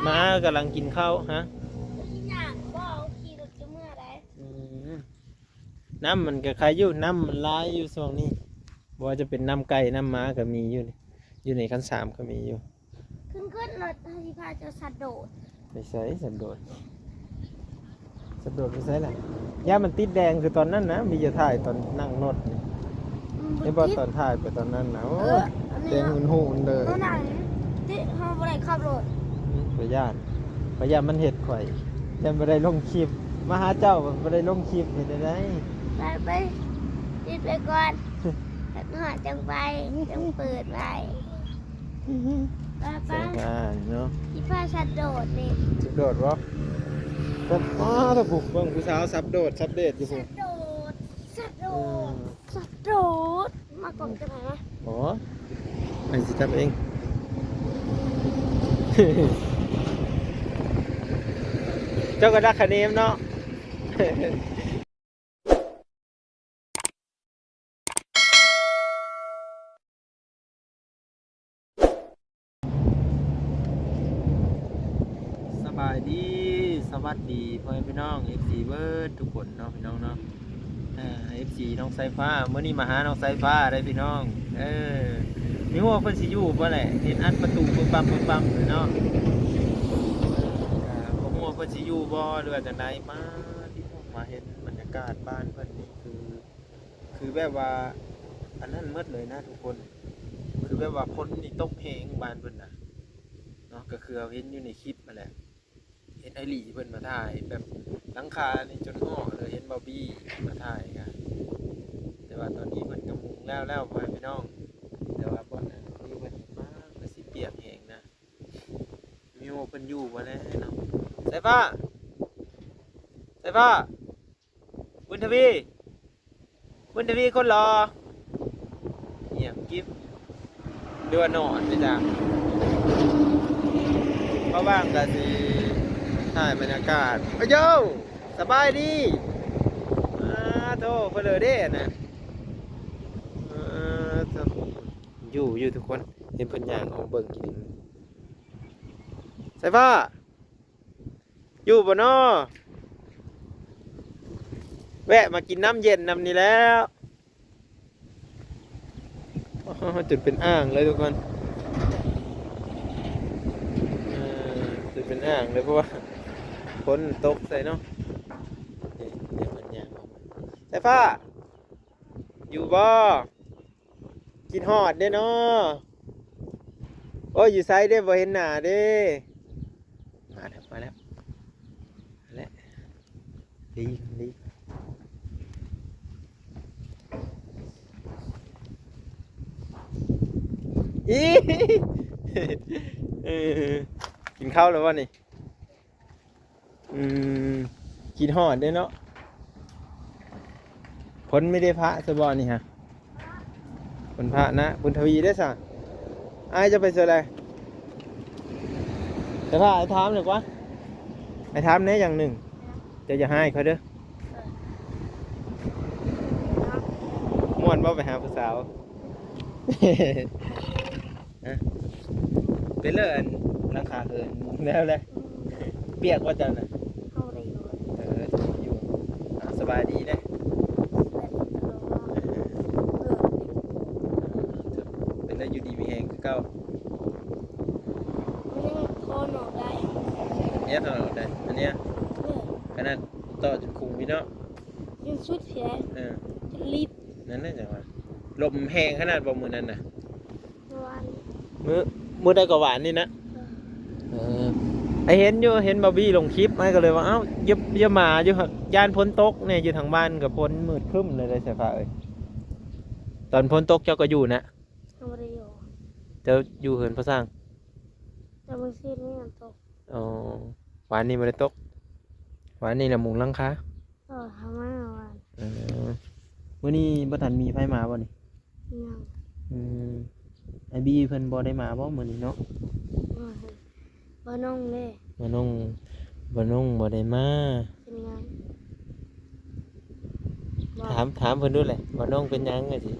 ໝາກຳລັງກິນເຂົ້າ. ຮະ? ກິນຫຍັງ? ບໍ່ ຂີ່ລົດຈະເມືອໃດ. ອືມ ນ້ຳມັນກະໄຄຢູ່ ນ້ຳມັນຫຼາຍຢູ່ຊ່ວງນີ້ ບໍ່ວ່າຈະເປັນນ້ຳໄກ່ນ້ຳໝາກະມີຢູ່ນີ້ ຢູ່ໃນຄັນສາມກະມີຢູ່. ຂຶ້ນ ຂຶ້ນລົດ ເຮົາຊິພາເຈົ້າສັດໂດດ. ໄປໃສສັດໂດດ? ສັດໂດດໄປໃສລະ? ຢ້ານມັນຕິດແດງຄືຕອນນັ້ນນະ ມີຈະຖ່າຍຕອນນັ່ງລົດນີ້. ອືມ ເຫັນບໍ່ ຕອນຖ່າຍໄປຕອນນັ້ນນະ ໂອ້ ເອີ ແດງຫຸ່ນໆເລີຍ. ຕອນນັ້ນຕິ ເຮົາບໍ່ໄດ້ຂັບລົດ. ອືມ ຂ້ອຍຢ້ານ ຂ້ອຍຢ້ານມັນເຮັດຂ້ອຍ ຢ້ານບໍ່ໄດ້ລົງຄລິບ ມາຫາເຈົ້າບໍ່ໄດ້ລົງຄລິບ ເຮັດແນວໃດ? ໄປ ໄປ ຕິດໄປກ່ອນ ຄັນຮອດຈັ່ງໄປ ຈັ່ງເປີດໄວ້. ໄປ ໄປ ສະບາຍເນາະ ຊິພາສັດໂດດນີ້. ສັດໂດດບໍ່? ສັດ ອ້າ ເບິ່ງຜູ້ສາວສັດໂດດ ສັດເດດຢູ່ພຸ້ນ. ສັດໂດດ ສັດໂດດ ອືມ ສັດໂດດ. ມາກ່ອງຈະໄປນະ. ອໍ ໃຫ້ຊິຈັບເອງ ເຈົ້າກະດັກຂະເໜມເນາະ. ສະບາຍດີ ສະຫວັດດີພໍ່ແມ່ພີ່ນ້ອງ ເອັຟຊີ ເບິດທຸກຄົນເນາະ ພີ່ນ້ອງເນາະ. ເອີ ເອັຟຊີ ນ້ອງສາຍຟ້າ ມື້ນີ້ມາຫານ້ອງສາຍຟ້າໄດ໋ພີ່ນ້ອງ. ເອີ ມີຮູ້ວ່າເພິ່ນຊິຢູ່ບໍ່ແຫຼະ ເຫັນອັດປະຕູປຶບປັບປຶບປັບເລີຍເນາະ. ກະບໍ່ຮູ້ວ່າເພິ່ນຊິຢູ່ບໍ່ ຫຼືວ່າຈັ່ງໃດ. ມາພີ່ນ້ອງ ມາເຫັນບັນຍາກາດບ້ານເພິ່ນນີ້ຄື ຄືແບບວ່າອັນນັ້ນໝົດເລີຍນະທຸກຄົນ ຄືແບບວ່າຝົນນີ້ຕົກແຮງບ້ານເພິ່ນນະເນາະ. ກະຄືເຮົາເຫັນຢູ່ໃນຄລິບຫັ້ນແຫຼະ ເຫັນອ້າຍຫຼີເພິ່ນມາຖ່າຍແບບຫຼັງຄານີ້ຈົນເຫາະເລີຍ ເຫັນບ່າວບີມາຖ່າຍກະ. ແຕ່ວ່າຕອນນີ້ເພິ່ນກະມຸງແລ້ວແລ້ວ ພໍ່ແມ່ພີ່ນ້ອງ ແຕ່ວ່າບ່ອນອັນນີ້ເພິ່ນມາ ຄືຊິປຽກແຮງນະ. ມີວ່າເພິ່ນຢູ່ບໍ່ແນ່ເນາະ. ສາຍຟ້າ ສາຍຟ້າ ບຸນທະວີ ບຸນທະວີຄົນຫຼໍ່ ງຽບກິບ ຫຼືວ່ານອນໄປຈ້າ. ເພາະວ່າກະຊິຖ່າຍບັນຍາກາດ. ໂອ້ໂຢ ສະບາຍດີ. ອາໂທ ເພິ່ນເລີເດ້ນະ. ເອີ ຢູ່ ຢູ່ທຸກຄົນ ເຫັນເພິ່ນຍ່າງອອກເບິ່ງກິນ. ສາຍຟ້າ ຢູ່ບໍ່ນໍ? ແວະມາກິນນ້ຳເຢັນນຳນີ້ແລ້ວ. ໂອ້ ຈົນເປັນອ່າງເລີຍທຸກຄົນ ເອີ ຈົນເປັນອ່າງເລີຍ ເພາະວ່າຝົນຕົກໃສ່ເນາະ. ນີ້ ດຽວເພິ່ນຍ່າງອອກມາ. ສາຍຟ້າ ຢູ່ບໍ່? ຄິດຮອດເດ້ເນາະ. ໂອ້ຍ ຢູ່ໃສເດ້ ບໍ່ເຫັນໜ້າເດ້. ມາແລ້ວ ມາແລ້ວ ມາແລ້ວ ດີ ດີ. ອີ ເອີ ກິນເຂົ້າແລ້ວບໍ່ນີ້? ອືມ ຄິດຮອດເດ້ເນາະ. ຝົນມີໄດ້ພະຊະບໍ່ນີ້ຮະ? ຝົນພະນະ. ບຸນທະວີເດ້ຊະ? ອ້າຍເຈົ້າໄປໃສແລ? ແຕ່ຖ້າອ້າຍຖາມໜ້ອຍກວ່າ ອ້າຍຖາມແດ່ຢ່າງໜຶ່ງ ເຈົ້າຢ່າຮ້າຍຂ້ອຍເດີ. ມ່ວນບໍ່ໄປຫາຜູ້ສາວ? ຮະ ເປັນເລີ ອັນ ຫຼັງຄາເຮືອນແລ້ວແຫຼະ. ອືມ ປຽກບໍ່ເຈົ້ານະ? ເຮົາໄດ້ຢູ່. ເອີ ຢູ່. ອາ ສະບາຍດີເດ້. ສະບາຍດີຕະຫຼອດ. ເອີ ເປັນໄດ້ຢູ່ດີມີແຮງຄືເກົ່າ. ມັນຍັງຖອນອອກໄດ້. ເນຍຖອນອອກໄດ້ ອັນເນຍ. ເອີ ຂະໜາດຕໍ່ຈົນຄຸງພີ້ເນາະ. ຈົນສຸດພີ້. ເອີ ຈົນລິດ. ນັ້ນແຫຼະຈັ່ງວ່າ ລົມແຮງຂະໜາດບໍ່ມື້ນັ້ນນະ? ມື້ວານ ມື້ ມື້ໃດກໍວານນີ້ນະ. ເອີ ເອີ ອ້າຍເຫັນຢູ່ ເຫັນບ່າວບີລົງຄລິບ ອ້າຍກໍເລີຍວ່າ ເອົ້າ ຢ່າ ຢ່າມາຢູ່ ຢ້ານຝົນຕົກແນ່. ຢູ່ທາງບ້ານກໍຝົນມືດຄຶ້ມເລີຍເດ້ສາຍຟ້າເອີຍ. ຕອນຝົນຕົກເຈົ້າກໍຢູ່ນະ? ຍັງບໍ່ໄດ້ຢູ່. ເຈົ້າຢູ່ເຮືອນພໍ່ຊ່າງ? ແຕ່ມື້ຊືນນີ້ມັນຕົກ. ອໍ ວານນີ້ບໍ່ໄດ້ຕົກ. ວານນີ້ລະມຸງຫຼັງຄາ. ເອີ ເຮົາມາວານ. ເອີ ມື້ນີ້ບໍ່ທັນມີໃຜມາບໍ່ນີ້? ຍັງ. ອືມ ອ້າຍບີເພິ່ນບໍ່ໄດ້ມາບໍ່ມື້ນີ້ເນາະ? ບໍ່ ບໍ່ນ້ອງເດ້. ບໍ່ນ້ອງ ບໍ່ນ້ອງບໍ່ໄດ້ມາ. ເປັນຫຍັງ? ບໍ່ ຖາມ ຖາມເພິ່ນດູແຫຼະ ບໍ່ນ້ອງເປັນຫຍັງວ່າຊີ້.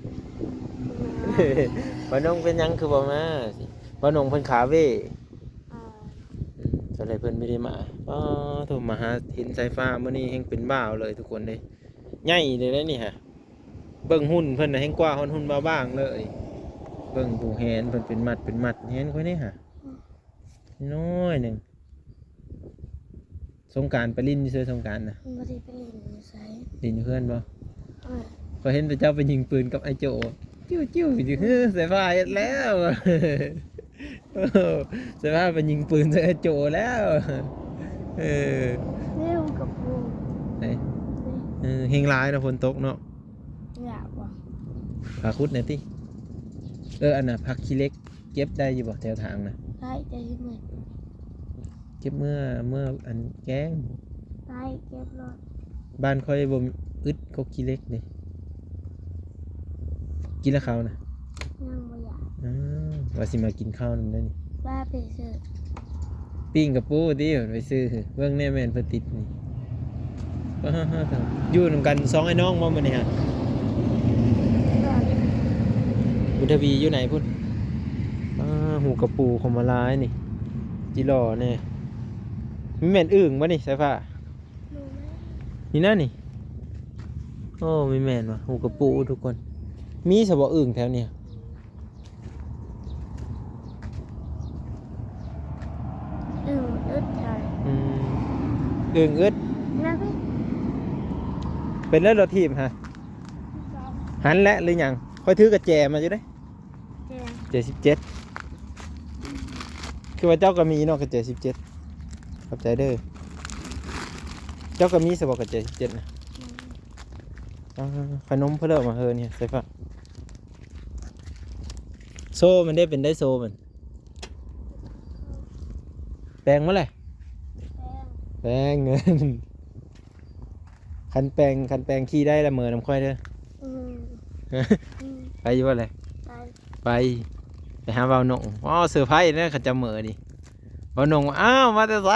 ບໍ່ນ້ອງເປັນຫຍັງຄືບໍ່ມາວ່າຊີ້. ບໍ່ນ້ອງເພິ່ນຂາເວ. ເອີ ອືມ ຂ ກໍເລີຍເພິ່ນບໍ່ໄດ້ມາ. ອໍ ໂທ ມາຫາເຫັນສາຍຟ້າມື້ນີ້ແຮ່ງເປັນບ່າວເລີຍທຸກຄົນເດ້. ໃຫຍ່ເລີຍເດ້ນີ້ຫະ. ເບິ່ງຫຸ່ນເພິ່ນນະແຮ່ງກວ່າຮອດຫຸ່ນບ່າວບາງເລີຍ. ເບິ່ງຜູ້ແຮນເພິ່ນເປັນມັດເປັນມັດ ແຮນຂ້ອຍນີ້ຫະ ນ້ອຍໜຶ່ງ. ສົງການໄປຫຼິ້ນຢູ່ໃສ ສົງການນະ? ບໍ່ໄດ້ໄປຫຼິ້ນຢູ່ໃສ. ຫຼິ້ນຢູ່ເຮືອນບໍ່? ເອີ ຂ້ອຍເຫັນແຕ່ເຈົ້າໄປຍິງປືນກັບອ້າຍໂຈ ຈິ້ວໆ ຢູ່. ເຮີ ສາຍຟ້າເຮັດແລ້ວ. ໂອ້ ສາຍຟ້າໄປຍິງປືນໃສ່ອ້າຍໂຈແລ້ວ. ເອີ ເຮັດກະປູ ເອີ ເຮັງຫຼາຍເນາະ ຝົນຕົກເນາະ. ຢາກບໍ່? ພາຂຸດແດ່ຕິ. ເອີ ອັນນ່າ ຜັກຂີ້ເຫຼັກ ເກັບໄດ້ຢູ່ບໍ່ແຖວທາງນະ? ໄດ້ ແຕ່ເຮັດໃໝ່. ເກັບເມືອ ເມືອອັນແກງ. ໄດ້ ເກັບໂລດ. ບ້ານຂ້ອຍບໍ່ອຶດກົກຂີ້ເຫຼັກເດ້. ກິນແລ້ວເຂົ້ານະ? ຍັງບໍ່ຢາກ. ອືມ ວ່າຊິມາກິນເຂົ້ານຳເດ້ນີ້. ວ່າໄປຊື້ ປີ້ງກະປູຕິ ໄປຊື້. ເບິ່ງແນ່ແມ່ນເພິ່ນຕິດນີ້. ປາດ ຢູ່ນຳກັນສອງອ້າຍນ້ອງບໍ່ມື້ນີ້ຫະ? ບຸນທະວີຢູ່ໃນພຸ້ນ. ປາດ ຫູກະປູເຂົ້າມາຫຼາຍນີ້ ຈິຫຼໍ່ແນ່. ມັນແມ່ນອຶ່ງບໍ່ນີ້ສາຍຟ້າ? ນີ້ນະນີ້. ໂອ້ ມີແມ່ນວ່າ ຫູກະປູທຸກຄົນ. ມີສະບໍ່ອຶ່ງແຖວນີ້? ອຶ່ງອຶດ. ອືມ ອຶ່ງອຶດ. ເປັນແລ້ວລົດຖີບຫະ? ຫັນແຫຼະຫຼືຫຍັງ? ຂ້ອຍຖືກະແຈມາຢູ່ເດ້. ເຈັດສິບເຈັດ. ຄືວ່າເຈົ້າກໍມີເນາະ ກະແຈສິບເຈັດ. ຂອບໃຈເດີ. ເຈົ້າກໍມີສະບໍ່ກະແຈສິບເຈັດນະ? ອືມ. ອາ ຂະໜົມເພິ່ນເລີກມາເຮີນີ້ ສາຍຟ້າ. ໂຊມັນເດ້ ເປັນໄດ້ໂຊມັນ? ແປງບໍ່ແຫຼະ? ແປງ. ແປງ. ຄັນແປງ ຄັນແປງຂີ່ໄດ້ລະເມີນຳຂ້ອຍເດີ. ອືມ. ໄປຢູ່ບໍ່ແຫຼະ? ໄປ ໄປ ໄປຫາບ່າວນົງ. ອໍ ເຊີໄພເດີ ຄັນຈະເມີນີ້. ບ່າວນົງ ອ້າວ ມາແຕ່ໃສ?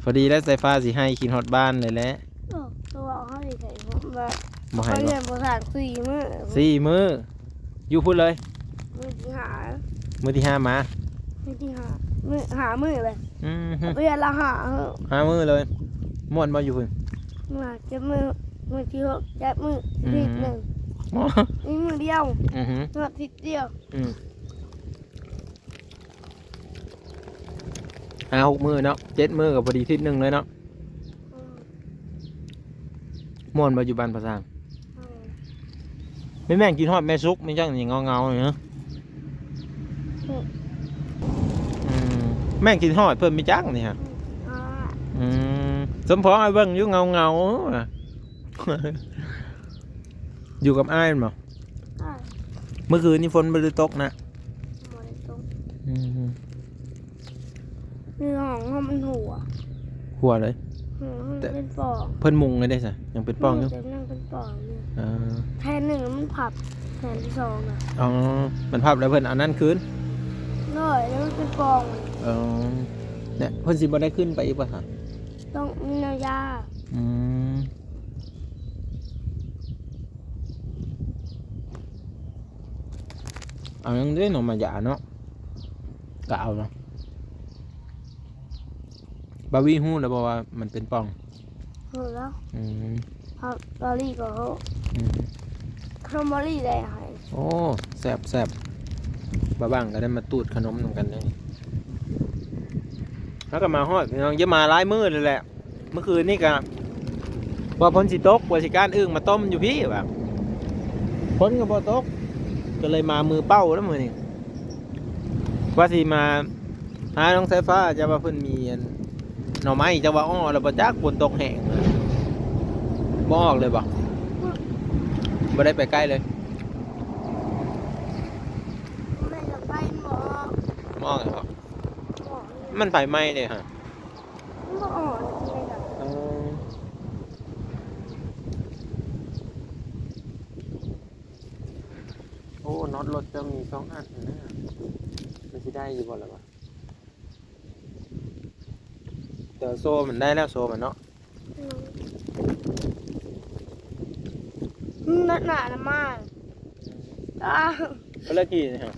ພໍດີແລ້ວ ສາຍຟ້າຊິໄຫ້ ຄິດຮອດບ້ານເລີຍແຫຼະ. ໂອ້ ຕົວເຮົາອີກ ບໍ່ໃຫ້ ເຮົາ ບໍ່ ເຮົາເຮືອນບໍ່ສ້າງສີ່ມື້. ສີ່ມື້ ຢູ່ພຸ້ນເລີຍ. ມື້ທີຫ້າ ມື້ທີຫ້າມາ. ມື້ທີຫ້າ ມື້ ຫ້າມື້ເລີຍ. ອືມ. ເອົາໄປເຮືອນລະຫ້າ ຫ້າມື້ເລີຍ. ມ່ວນບໍ່ຢູ່ພຸ້ນ? ມ່ວນ ເຈັດມື້. ມື້ທີຫົກ ເຈັດມື້. ອືມ. ອາທິດໜຶ່ງ. ມີມື້ດຽວ. ອືຮຶ. ຮອດທິດດຽວ. ອືມ. ຫ້າຫົກມື້ເນາະ ເຈັດມື້ກໍພໍດີທິດໜຶ່ງເລີຍເນາະ. ອືມ. ມ່ວນບໍ່ຢູ່ບ້ານພະຊ່າງ? ອືມ. ແມ່ນ ແມ່ນຄິດຮອດແມ່ສຸກ ແມ່ນຈັ່ງນີ້ເຫງົາໆນີ້. ອືມ. ອືມ ແມ່ນຄິດຮອດເພິ່ນ ແມ່ນຈັ່ງນີ້ຫະ. ອືມ. ສົມພໍງໃຫ້ເບິ່ງຢູ່ເຫງົາໆ. ຢູ່ກັບອ້າຍແມ່ນບໍ່? ອ່າ ເມື່ອຄືນນີ້ຝົນບໍ່ໄດ້ຕົກນະ? ບໍ່ໄດ້ຕົກ. ອືມ. ໃນຫ້ອງເຮົາມັນຮົ່ວ ຮົ່ວເລີຍ. ເອີ ມັນເປັນປ່ອງ. ເພິ່ນມຸງໄວ້ເດ້ຊະ ຍັງເປັນປ່ອງຢູ່? ຍັງເປັນປ່ອງຢູ່. ເອີ ແຜ່ນໜຶ່ງມັນພັບ ແຜ່ນທີສອງນະ. ອໍ ມັນພັບແລ້ວເພິ່ນເອົານັ້ນຄືນ. ໂດຍ ແລ້ວມັນເປັນປ່ອງ. ເອີ ແລະເພິ່ນຊິບໍ່ໄດ້ຂຶ້ນໄປອີກບໍ່ຊະ? ຕ້ອງມີແນວຢາ. ອືມ. ເອົາຫຍັງເດ້ເນາະ ມາຢາເນາະ ກະເອົາເນາະ. ບາວີຮູ້ແລ້ວບໍ່ວ່າມັນເປັນປ່ອງ? ຮູ້ແລ້ວ. ອືມ. ເຮົາ ບາວີກໍຮູ້. ອືມ. ຂະໜົມບາວີໄດ້ໃຫ້. ໂອ້ ແຊບໆ. ບາບັງກໍໄດ້ມາຕູດຂະໜົມນຳກັນເດ້. ເຮົາກໍມາຮອດພີ່ນ້ອງ ຢ່າມາຫຼາຍມື້ເລີຍແຫຼະ. ເມື່ອຄືນນີ້ກະວ່າຝົນຊິຕົກ ວ່າຊິກ້ານອຶ່ງມາຕົ້ມຢູ່ພີ້ວ່າ ຝົນກໍບໍ່ຕົກ ກໍເລີຍມາມືເປົ່າແລ້ວມື້ນີ້. ວ່າຊິມາຫານ້ອງສາຍຟ້າ ຈະວ່າເພິ່ນມີອັນໜໍ່ໄມ້ ຈະວ່າອໍ້ແລ້ວບໍ່ຈັກ ຝົນຕົກແຮງ ບໍ່ອອກເລີຍບໍ່? ບໍ່ໄດ້ໄປໃກ້ເລີຍ. ບໍ່ອອກເລີຍບໍ່? ມັນໄຟໄໝ້ເດ້ຫະ. ມັນບໍ່ອອກເລີຍ. ເອີ ໂອ້ ນັອດລົດເຈົ້າມີສອງອັນນະ ມັນຊິໄດ້ຢູ່ບໍ່ລະວະ? ແຕ່ໂສ້ມັນໄດ້ແລ້ວ ໂສ້ມັນເນາະ. ອືມ ນັດໜ້ານະມາ. ອືມ. ອ້າ ເພິ່ນລະຂີ່ນີ້ຫະ.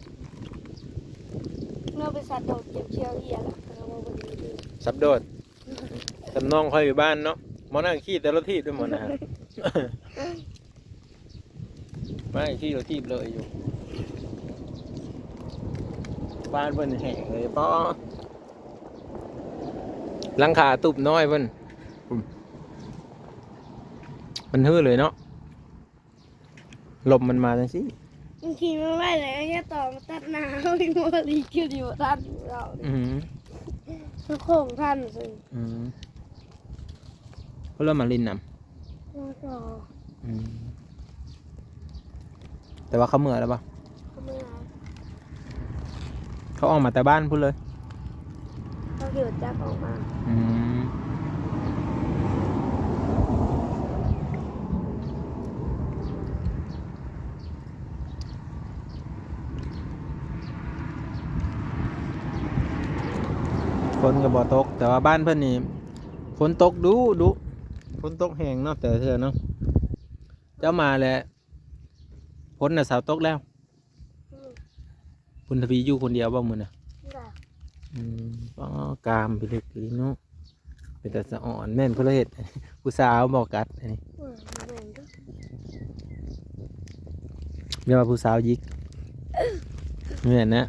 ເນາະ ໄປສັດໂດດເກັບຂຽວເຫຍລະ ເອົາມາເບິ່ງດີໆ ສັດໂດດ ສ່ຳນ້ອງຂ້ອຍຢູ່ບ້ານເນາະ ໝໍນັ້ນຂີ່ແຕ່ລົດຖີບເດ້ໝໍນະ ມາຂີ່ລົດຖີບເລີຍຢູ່ ບ້ານເພິ່ນແຫ້ງເລີຍ ປາ ຫຼັງຄາຕູບນ້ອຍເພິ່ນ ມັນຮື້ເລີຍເນາະ ລົມມັນມາຈັ່ງຊີ້ ມັນຂີ່ມາໄວແລ້ວ ຢ່າຕໍ່ມາຕັດໜ້າເຮົາອີກ ບໍ່ລີກຢູ່ດີບໍ່ທັນເຮົາ ອືມ ມັນໂຄ້ງທັນຊື່ ອືມ ເພິ່ນລະມາຫຼິ້ນນຳ ແລ້ວກໍ ອືມ ແຕ່ວ່າເຂົາເມືອແລ້ວບໍ່? ເຂົາເມືອ ເຂົາອອກມາແຕ່ບ້ານພຸ້ນເລີຍ ເຂົາຂີ່ລົດຈັກອອກມາ ອືມ ຝົນກໍບໍ່ຕົກ ແຕ່ວ່າບ້ານເພິ່ນນີ້ຝົນຕົກດຸໆ ຝົນຕົກແຮງເນາະ ແຕ່ເທື່ອເນາະ ເຈົ້າມາແລ້ວ ຝົນນະເຊົາຕົກແລ້ວ ອືມ ບຸນທະວີຢູ່ຄົນດຽວບໍ່ມື້ນະ? ອືມ ອໍ ກາມພິລຶກອີ່ຫຼີເນາະ ເປັນຕາສະອອນ ແມ່ນຜູ້ລະເຮັດ ຜູ້ສາວບໍ່ກັດອັນນີ້ ໂອ້ຍ ບໍ່ແມ່ນເດີ້ ຢ່າວ່າຜູ້ສາວຢິກ ແມ່ນນະ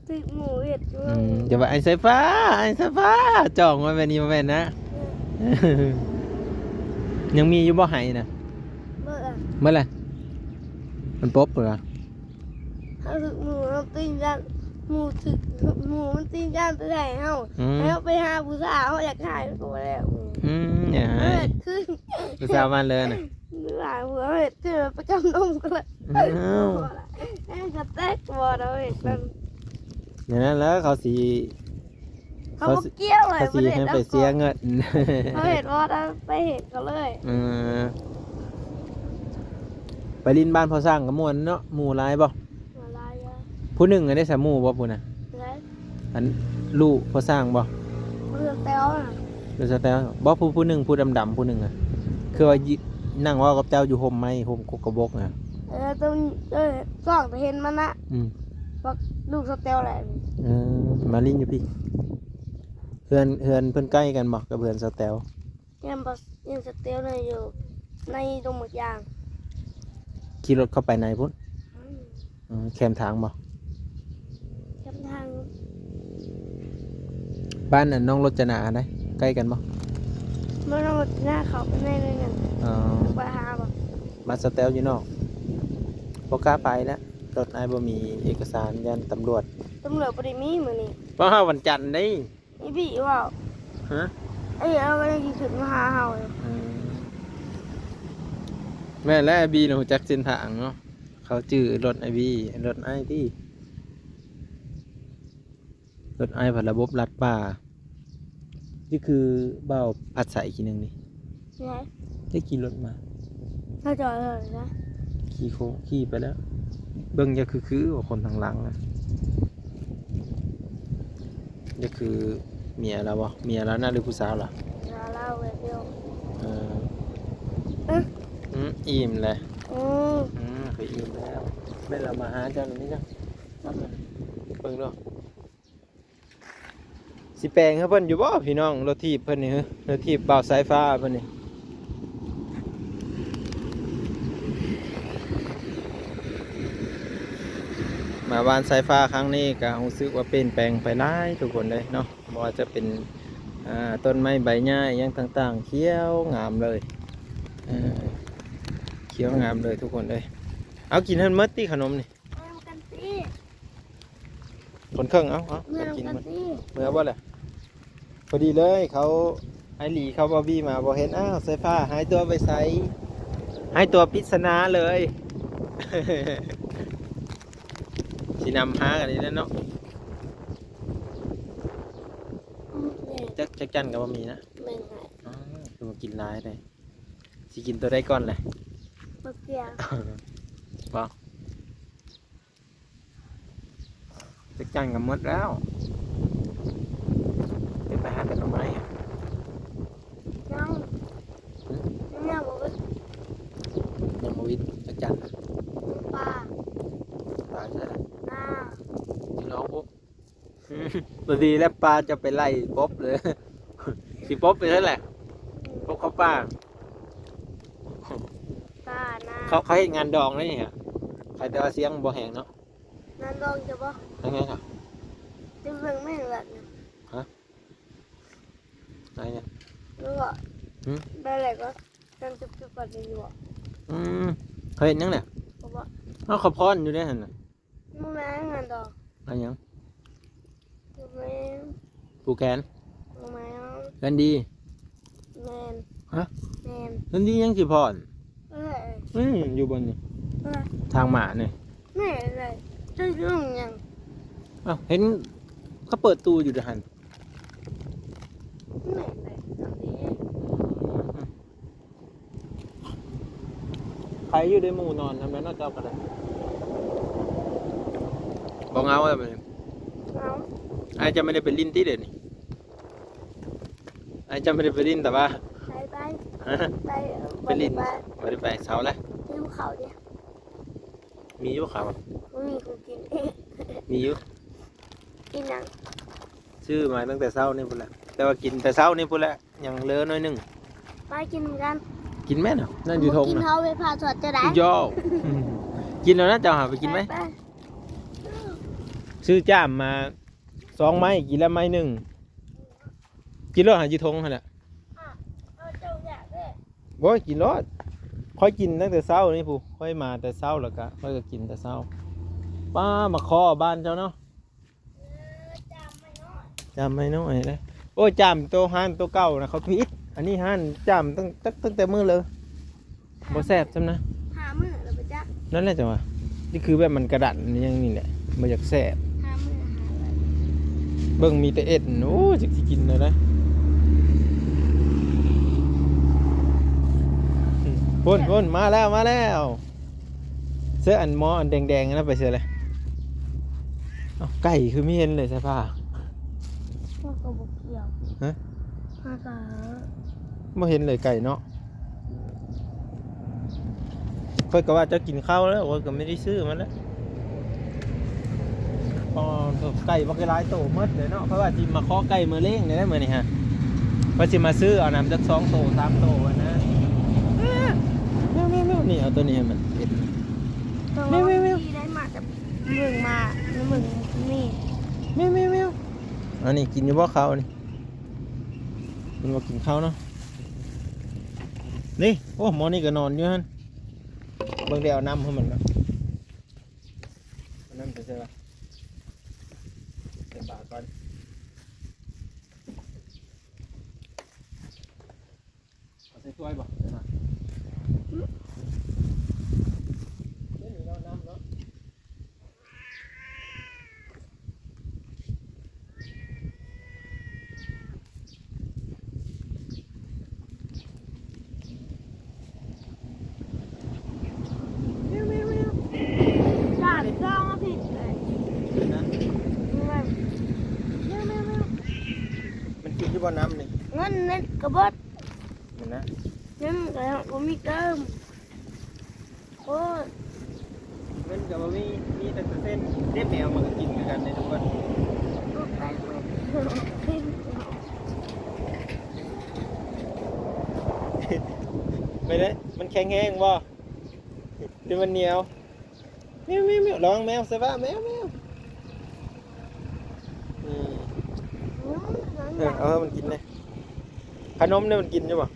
ຖືກໝູ່ເຮັດຢູ່ ອືມ ຢ່າວ່າໄອ້ສາຍຟ້າ ໄອ້ສາຍຟ້າ ຈ້ອງໄວ້ແບບນີ້ບໍ່ແມ່ນນະ ເອີ ຍັງມີຢູ່ບໍ່ໄຫ້ນະ? ເບິດລະ ເບິດລະ ມັນປົບເບິດລະ ເຮົາຖືກໝູ່ ເຮົາຕີນຢ້ານ ໝູ່ຖືກ ໝູ່ມັນຕີນຢ້ານໄປໃສ່ເຮົາ ອືມ ໃຫ້ເຮົາໄປຫາຜູ້ສາວ ເຮົາຢາກຫາຍມັນກໍບໍ່ແລ້ວ ອືມ ຢ່າຫາຍ ເອີ ຄື ຜູ້ສາວບ້ານເລີນນະ ຫຼາຍຫົວເຮັດຄືໄປກຳນົມກັນລະ ອ້າວ ແມ່ນກະແຕກບໍ່ດອກເຮັດນັ້ນ ຢ່າງນັ້ນແຫຼະ ເຂົາຊິ ເຂົາບໍ່ກ່ຽວເລີຍ ເຂົາຊິໃຫ້ໄປເສຍເງິນ ເຂົາເຮັດບໍ່ໄດ້ໄປເຮັດເຂົາເລີຍ ເອີ ໄປຫຼິ້ນບ້ານພໍ່ຊ້າງກໍມ່ວນເນາະ ໝູ່ຫຼາຍບໍ່? ຫຼາຍຢູ່ ຜູ້ໜຶ່ງອັນນີ້ສະໝູ່ບໍ່ຜູ້ນະ? ຫຼາຍ ອັນລູກພໍ່ຊ້າງບໍ່? ລູກສະແຕວນະ ລູກສະແຕວ ບໍ່ ຜູ້ ຜູ້ໜຶ່ງ ຜູ້ດຳໆ ຜູ້ໜຶ່ງອະ ຄືວ່າ ນັ່ງເວົ້າກັບເຈົ້າຢູ່ຮົ່ມໄມ້ ຮົ່ມກົກກະບົກນະ ເອີ ຕ້ອງ ເອີ ຕ້ອງໄປເຫັນມັນນະ ອືມ ວ່າລູກສະແຕວແຫຼະ ເອີ ມາຫຼິ້ນຢູ່ພີ້ ເຮືອນ ເຮືອນເພິ່ນໃກ້ກັນບໍ່ກັບເຮືອນສະແຕວ? ແມ່ນບໍ່ ເຮືອນສະແຕວນະຢູ່ໃນດົງໝາກຢາງ ຂີ່ລົດເຂົ້າໄປໃນພຸ້ນ ອືມ ເອີ ແຄມທາງບໍ່? ແຄມທາງ ບ້ານອັນນ້ອງລົດຈະໜາໃດ ໃກ້ກັນບໍ່? ບ້ານນ້ອງລົດຈະໜາເຂົ້າໄປໃນໜ້ອຍໜຶ່ງ ອໍ ໄປຫາບໍ່? ບ້ານສະແຕວຢູ່ນອກ ບໍ່ກ້າໄປແລ້ວ ລົດອ້າຍບໍ່ມີເອກະສານ ຢ້ານຕຳຫຼວດ ຕຳຫຼວດບໍ່ໄດ້ມີມື້ນີ້ ເພາະເຮົາວັນຈັນເດ້. ອີບີເວົ້າ ຮະ? ເອີ ເອົາໄວ້ທີ່ຂຶ້ນມາຫາເຮົາ ອືມ ແມ່ນແລ້ວ ອີບີນະຮູ້ຈັກເສັ້ນທາງເນາະ ເຂົາຈື່ລົດອີບີ ລົດອ້າຍຕິ ລົດອ້າຍພັດລະບົບລັດປ່າ ຄື ຄືບ່າວພັດໃສຂີ້ໜຶ່ງນີ້ ໄດ້ຂີ່ລົດມາ ເຂົາຈອດເລີຍນະ ຂີ່ໂຄ້ງ ຂີ່ໄປແລ້ວ ເບິ່ງຢ່າຄືໆວ່າຄົນທາງຫຼັງນະ ນີ້ຄືເມຍລາວບໍ່? ເມຍລາວນະ ຫຼືຜູ້ສາວລະ? ລາວແບບດຽວ ເອີ ອືມ ອີ່ມແຫຼະ ອືມ ອືມ ຂ້ອຍອີ່ມແລ້ວ ແມ່ນລາວມາຫາເຈົ້ານີ້ຈ້ະ ເບິ່ງດູ ຊິແປງໃຫ້ເພິ່ນຢູ່ບໍ່ພີ່ນ້ອງ? ລົດຖີບເພິ່ນນີ້ ລົດຖີບບ່າວສາຍຟ້າເພິ່ນນີ້ ມາບ້ານສາຍຟ້າຄັ້ງນີ້ກະຮູ້ສຶກວ່າປ່ຽນແປງໄປຫຼາຍທຸກຄົນເລີຍເນາະ ບໍ່ວ່າຈະເປັນ ອາ ຕົ້ນໄມ້ໃບຫຍ້າອີ່ຫຍັງຕ່າງໆ ຂຽວງາມເລີຍ ເອີ ຂຽວງາມເລີຍທຸກຄົນເອີຍ ເອົາກິນໃຫ້ໝົດຕິຂະໜົມນີ້ ເອົານຳກັນຕິ ຄົນເຄິ່ງ ເອົາ ເອົາ ເມືອນຳກັນຕິ ເມືອບໍ່ລະ? ພໍດີເລີຍ ເຂົາ ອ້າຍຫຼີເຂົາບໍ່ບີມາບໍ່ເຫັນ ອ້າວ ສາຍຟ້າຫາຍຕົວໄປໃສ? ຫາຍຕົວປິດສະໜາເລີຍ ຊິນຳຫາກັນນີ້ແຫຼະເນາະ ອືມ ຈັກ ຈັກຈັ່ນກໍບໍ່ມີນະ ແມ່ນ ອ້າວ ຄືມາກິນຫຼາຍແທ້ ຊິກິນໂຕໃດກ່ອນລະ? ບັກກຽວ ບໍ່? ຈັກຈັ່ນກໍໝົດແລ້ວ ເກັບໄປຫາແຕ່ໜໍ່ໄມ້ ຍັງ ຫຶ? ຍັງບໍ່ເບິດ ຍັງບໍ່ເບິດ ຈັກຈັ່ນນະ ປາ ປາຢູ່ໃສລະ? ນາ ຢູ່ນອກພຸ້ນ ອືມ ພໍດີແລ້ວ ປາຈະໄປໄລ່ກົບເລີຍ ຊິປົບໄປຊັ້ນແຫຼະ ປົບເຂົ້າປ່າ ປ່ານາ ເຂົາ ເຂົາເຮັດງານດອງເດ້ນີ້ ໃຄແຕ່ວ່າສຽງບໍ່ແຮງເນາະ. ງານດອງຈະບໍ່ ເຮັດຫຍັງຄະ? ຈະເບິ່ງແມ່ນແບບນັ້ນ ຮະ? ໄດ້ຫຍັງ? ຫືມ? ໄດ້ແລ້ວກໍ ຈັ່ງຈຸບໆ ກ່ອນຢູ່ບໍ່? ອືມ ເຂົາເຮັດຫຍັງແຫຼະ? ເຂົາບອກ ເອົາ ເຂົາຟ້ອນຢູ່ເດ້ຫັ້ນນະ. ບໍ່ແມ່ນງານດອງ ງານຫຍັງ? ບໍ່ແມ່ນ ຜູກແຂນ ບໍ່ແມ່ນ ເຮືອນດີ ແມ່ນ ຮະ? ແມ່ນ ເຮືອນດີຍັງຊິຟ້ອນ ເອີ ອືມ ຢູ່ບ່ອນນີ້ ເອີ ທາງໝ້ານີ້ ແມ່ນເລີຍ ເຈົ້າຢູ່ຫຍັງ? ອ້າວ ເຫັນເຂົາເປີດຕູ້ຢູ່ເດ້ຫັ້ນ. ໃຜຢູ່ໄດ້ໝູ່ນອນນຳແລ້ວເນາະ ເຈົ້າກໍໄດ້ ບໍ່ເຫງົາແລ້ວບັດນີ້ ເຫງົາ ອ້າຍເຈົ້າບໍ່ໄດ້ໄປຫຼິ້ນຕິດຽວນີ້? ອ້າຍເຈົ້າບໍ່ໄດ້ໄປຫຼິ້ນຕະຫວາ? ໄປ ໄປ ຮະ? ໄປ ໄປຫຼິ້ນ ບໍ່ໄດ້ໄປ ບໍ່ໄດ້ໄປ ເຊົາແລ້ວ ຫິວເຂົ້າເດ້. ມີຢູ່ເຂົ້າ ບໍ່ມີ ກູກິນເອງ ມີຢູ່ ກິນຫຍັງ? ຊື້ມາຕັ້ງແຕ່ເຊົ້ານີ້ພຸ້ນແຫຼະ ແຕ່ວ່າກິນແຕ່ເຊົ້ານີ້ພຸ້ນແຫຼະ ຍັງເຫຼືອໜ້ອຍໜຶ່ງ ໄປກິນນຳກັນ ກິນແມ່ນະ ນັ້ນຢູ່ທົ່ງນະ ກິນເຮົາໄປຜ່າສອດຈະໄດ້ ຢອກ ກິນແລ້ວນະ ເຈົ້າຫາໄປກິນໄໝ? ໄປ ໄປ ຊື້ຈ້າມມາສອງໄມ້ ກິນແລ້ວໄມ້ໜຶ່ງ ກິນໂລດ ຫາຢູ່ທົ່ງຫັ້ນແຫຼະ ເອົາ ເຈົ້າຢາກເດ້ ໂອ້ຍ ກິນໂລດ ຂ້ອຍກິນຕັ້ງແຕ່ເຊົ້ານີ້ພຸ້ນ ຂ້ອຍມາແຕ່ເຊົ້າ ແລ້ວກະຂ້ອຍກະກິນແຕ່ເຊົ້າ ປ້າ ໝາກຄໍ້ບ້ານເຈົ້າເນາະ ເອີ ຈ້າມໄມ້ນ້ອຍ ຈ້າມໄມ້ນ້ອຍເດ້ ໂອ້ຍ ຈ້າມໂຕຮ້ານໂຕເກົ່ານະ ເຂົາຜິດ ອັນນີ້ຮ້ານຈ້າມຕັ້ງ ຕັ້ງ ຕັ້ງແຕ່ມື້ເລີ ບໍ່ແຊບຊ້ຳນະ ຫ້າມື້ແລ້ວບໍ່ຈັກ ນັ້ນແຫຼະຈັ່ງວ່າ ນີ້ຄືແບບມັນກະດັນຫຍັງນີ້ແຫຼະ ບໍ່ຢາກແຊບ ຫ້າມື້ ຫ້າມື້ ເບິ່ງມີແຕ່ເອັນ ໂອ້ຍ ຈັກຊິກິນແນວໃດ ພຸ້ນ ພຸ້ນ ມາແລ້ວ ມາແລ້ວ ເສື້ອອັນໝໍອັນແດງໆ ນັ້ນໄປໃສແລ້ວ? ເອົ້າ ໄກ່ຄືມີເຫັນເລີຍໃສ່ຜ້າ ມັນກໍບໍ່ກ່ຽວ ຮະ? ມັນກໍ ບໍ່ເຫັນເລີຍໄກ່ເນາະ ຂ້ອຍກໍວ່າເຈົ້າກິນເຂົ້າແລ້ວ ຂ້ອຍກໍບໍ່ໄດ້ຊື້ມາແລ້ວ ອໍ ໄກ່ບັກຫຼາຍໂຕໝົດເລີຍເນາະ ຂ້ອຍວ່າຊິມາເຄາະໄກ່ມາລ້ຽງໄດ້ມື້ນີ້ຮະ ວ່າຊິມາຊື້ເອົານຳຈັກສອງໂຕສາມໂຕຫັ້ນນະ ແມວໆໆ ນີ້ ເອົາໂຕນີ້ໃຫ້ມັນເຫັນ ແມວໆໆ ໄດ້ມາຈາກເບິ່ງມາ ເບິ່ງນີ້ ແມວໆໆ ອັນນີ້ກິນຢູ່ບໍ່ເຂົ້ານີ້? ມັນບໍ່ກິນເຂົ້າເນາະ ນີ້ ໂອ້ ໝໍນີ້ກໍນອນຢູ່ຫັ້ນ ເບິ່ງໄດ້ເອົານ້ຳໃຫ້ມັນເນາະ ເອົານ້ຳໃສ່ໃສ່ວະ ໃສ່ບາກ່ອນ ເອົາໃສ່ຖ້ວຍບໍ່? ມັນກິນຢູ່ບໍ່ນ້ຳນີ້? ເງິນເນັດກະເບິດ ມັນນະ ເງິນກະບໍ່ມີເຕີມ ໂອ້ຍ ເງິນກໍບໍ່ມີ ມີແຕ່ເປີເຊັນ ເດ້ແມວມັນກໍກິນຄືກັນເດ້ທຸກຄົນ ໄປເດ້ ມັນແຂງແຮງບໍ່ ຫຼືມັນໜຽວ? ແມວໆໆ ລະວັງແມວ ສະບາ ແມວໆ ອືມ ເອີ ເອົາໃຫ້ມັນກິນເດ້ ຂະໜົມນີ້ມັນກິນຢູ່ບໍ່?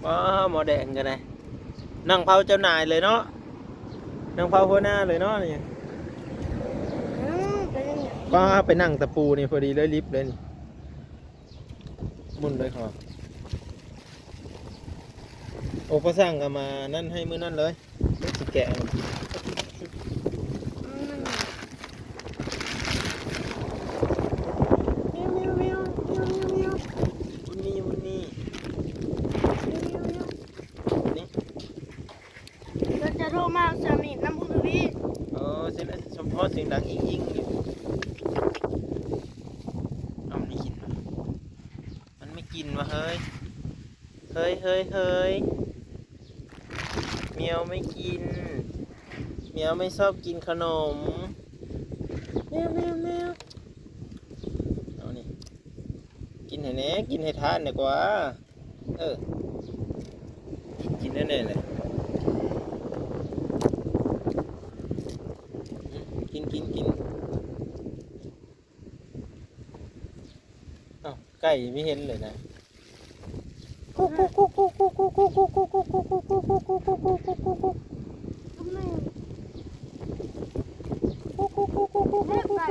ວ້າ ໝໍແດງກໍໄດ້ ນັ່ງເຝົ້າເຈົ້ານາຍເລີຍເນາະ ນັ່ງເຝົ້າຫົວໜ້າເລີຍເນາະນີ້ ອືມ ກໍຍັງ ປ້າ ໄປນັ່ງຕະປູນີ້ພໍດີເລີຍ ລິບເລີຍນີ້ ໝຸ່ນເລີຍເຂົາ ໂອ້ ພໍ່ຊ່າງກໍມານັ້ນໃຫ້ມື້ນັ້ນເລີຍ ຊິແກະໃຫ້ມັນກິນ ອືມ ແມວໆໆ ແມວໆໆ ບຸນມີ ບຸນມີ ແມວໆໆ ນີ້ ລະຈະໂທມາສາມີນຳບຸນທະວີ ເອີ ຊິໄດ້ສົມພໍສຽງດັງອີງໆຢູ່ ເອົາ ມັນໄດ້ກິນວະ ມັນໄມ່ກິນວະ ເຮີຍ ເຮີຍ ເຮີຍ ເຮີຍ ແມວໄມ່ກິນ ແມວໄມ່ຊອບກິນຂະໜົມ ແມວ ແມວ ແມວ. ກິນໃຫ້ແດ່ ກິນໃຫ້ທານແດ່ກວ່າ. ເອີ ກິນແນ່ໆແຫຼະ ກິນ ກິນ ກິນ. ເອົ້າ ໄກ່ມີເຫັນເລີຍນະ.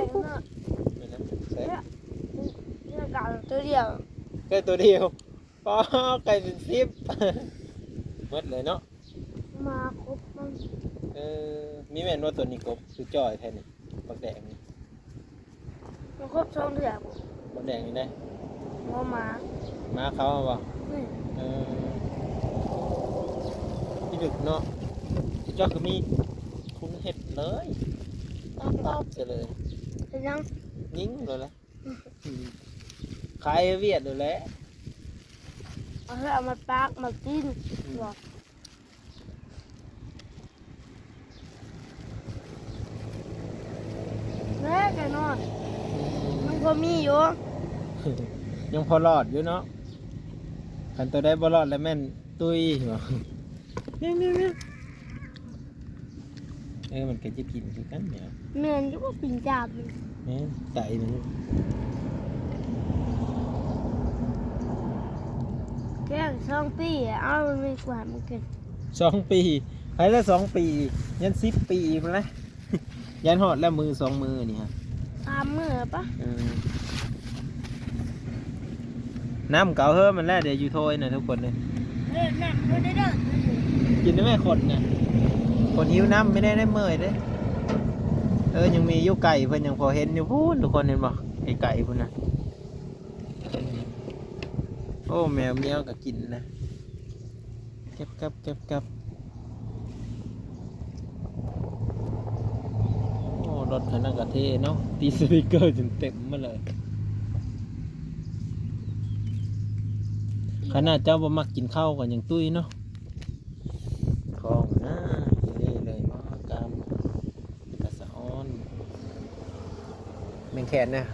ແມ່ນນະ ໃສ່ ຕົວດຽວ ໄກ່ຕົວດຽວ. ປ້າ ໄກ່ເປັນສິບ ໝົດເລີຍເນາະ. ມາຄົບມັນ. ເອີ ມີແມ່ນບໍ່ຕົວນີ້ກົບ ຄືຈ່ອຍແທ້ນີ້ ບັກແດງນີ້. ມາຄົບສອງເທື່ອພຸ້ນ ບັກແດງນີ້ເດ້. ບໍ່ ໝາ ໝາເຂົາເອົາບໍ່? ອືມ. ເອີ ພິລຶກເນາະ ເຈົ້າຄືມີທຸນເຮັດເລີຍ ຕາບໆ ເສຍເລີຍ. ເຮັດຫຍັງ? ຍິງໂລດລະ ຂາຍໃຫ້ຫວຽດໂລດແຫຼະ. ເອົາ ເອົາມາປາກມາກິນ. ອືມ ບໍ່ ແລ້ວແກນ້ອຍ ອືມ ຍັງພໍມີຢູ່ ຍັງພໍລອດຢູ່ເນາະ. ຄັນໂຕໃດບໍ່ລອດແລ້ວແມ່ນຕຸ້ຍ ເອີ ມັນກໍຈະກິນຄືກັນແຫຼະ. ແມ່ນຢູ່ ກິນຈາບມັນ. ແມ່ນ ໄຕມັນ. ແກສອງປີ ເອົາມັນໄປກວາດມັນກິນ. ສອງປີ ໃຜລະສອງປີ ຍັນສິບປີພຸ້ນລະ. ຢ້ານຮອດແລ້ວ ມື້ສອງມື້ນີ້ຮະ ສາມມື້ປະ. ເອີ ນ້ຳກໍເອົາເຮີມັນແຫຼະ ດຽວຢູ່ຖ້ວຍນະທຸກຄົນເດີ. ເອີ ນ້ຳເຮົາໄດ້ເດີ ກິນໄດ້ແມ່ຄົນນະ ຄົນຫິວນ້ຳ ແມ່ນໄດ້ເມື່ອຍເດ້. ເອີ ຍັງມີຢູ່ ໄກ່ເພິ່ນຍັງພໍເຫັນຢູ່ພຸ້ນ ທຸກຄົນເຫັນບໍ່ ໄກໆພຸ້ນນະ. ໂອ້ ແມວ ແມວກໍກິນນະ. ເກັບກັບ ເກັບກັບ. ໂອ້ ລົດຄັນນັ້ນກໍເທ່ເນາະ ຕິດສະຕິກເກີຈົນເຕັມມາເລີຍ. ຂະໜາດເຈົ້າບໍ່ມັກກິນເຂົ້າກໍຍັງຕຸ້ຍເນາະ. ຂອງນະ ເທ່ເລີຍ ໝໍກາມ ເປັນຕາສະອອນ. ແມງແຄນນະ.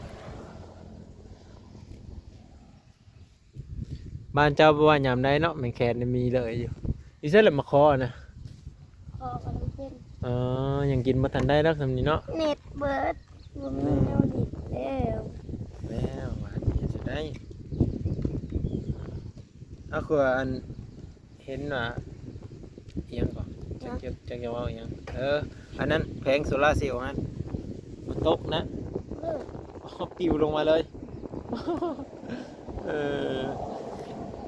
ບ້ານເຈົ້າບໍ່ວ່າຍາມໃດເນາະ ແມງແຄນນີ້ມີເລີຍຢູ່. ຢູ່ໃສລະມາຂໍນະ? ຂໍກັນເປັນ. ອໍ ຍັງກິນບໍ່ທັນໄດ້ດອກສ່ຳນີ້ເນາະ. ເນັດເບິດ ບໍ່ມີແນວຫຼິ້ນແລ້ວ. ແລ້ວບາດນີ້ເຮັດຈັ່ງໃດ? ເອົາ ຄືວ່າອັນ ເຫັນວ່າອີ່ຫຍັງກໍ ຈັກ ຈັກ ຈັກຈະເວົ້າອີ່ຫຍັງ. ເອີ ອັນນັ້ນແຜງໂຊລາເຊວຫັ້ນ ມັນຕົກນະ. ເອີ ປິວລົງມາເລີຍ. ເອີ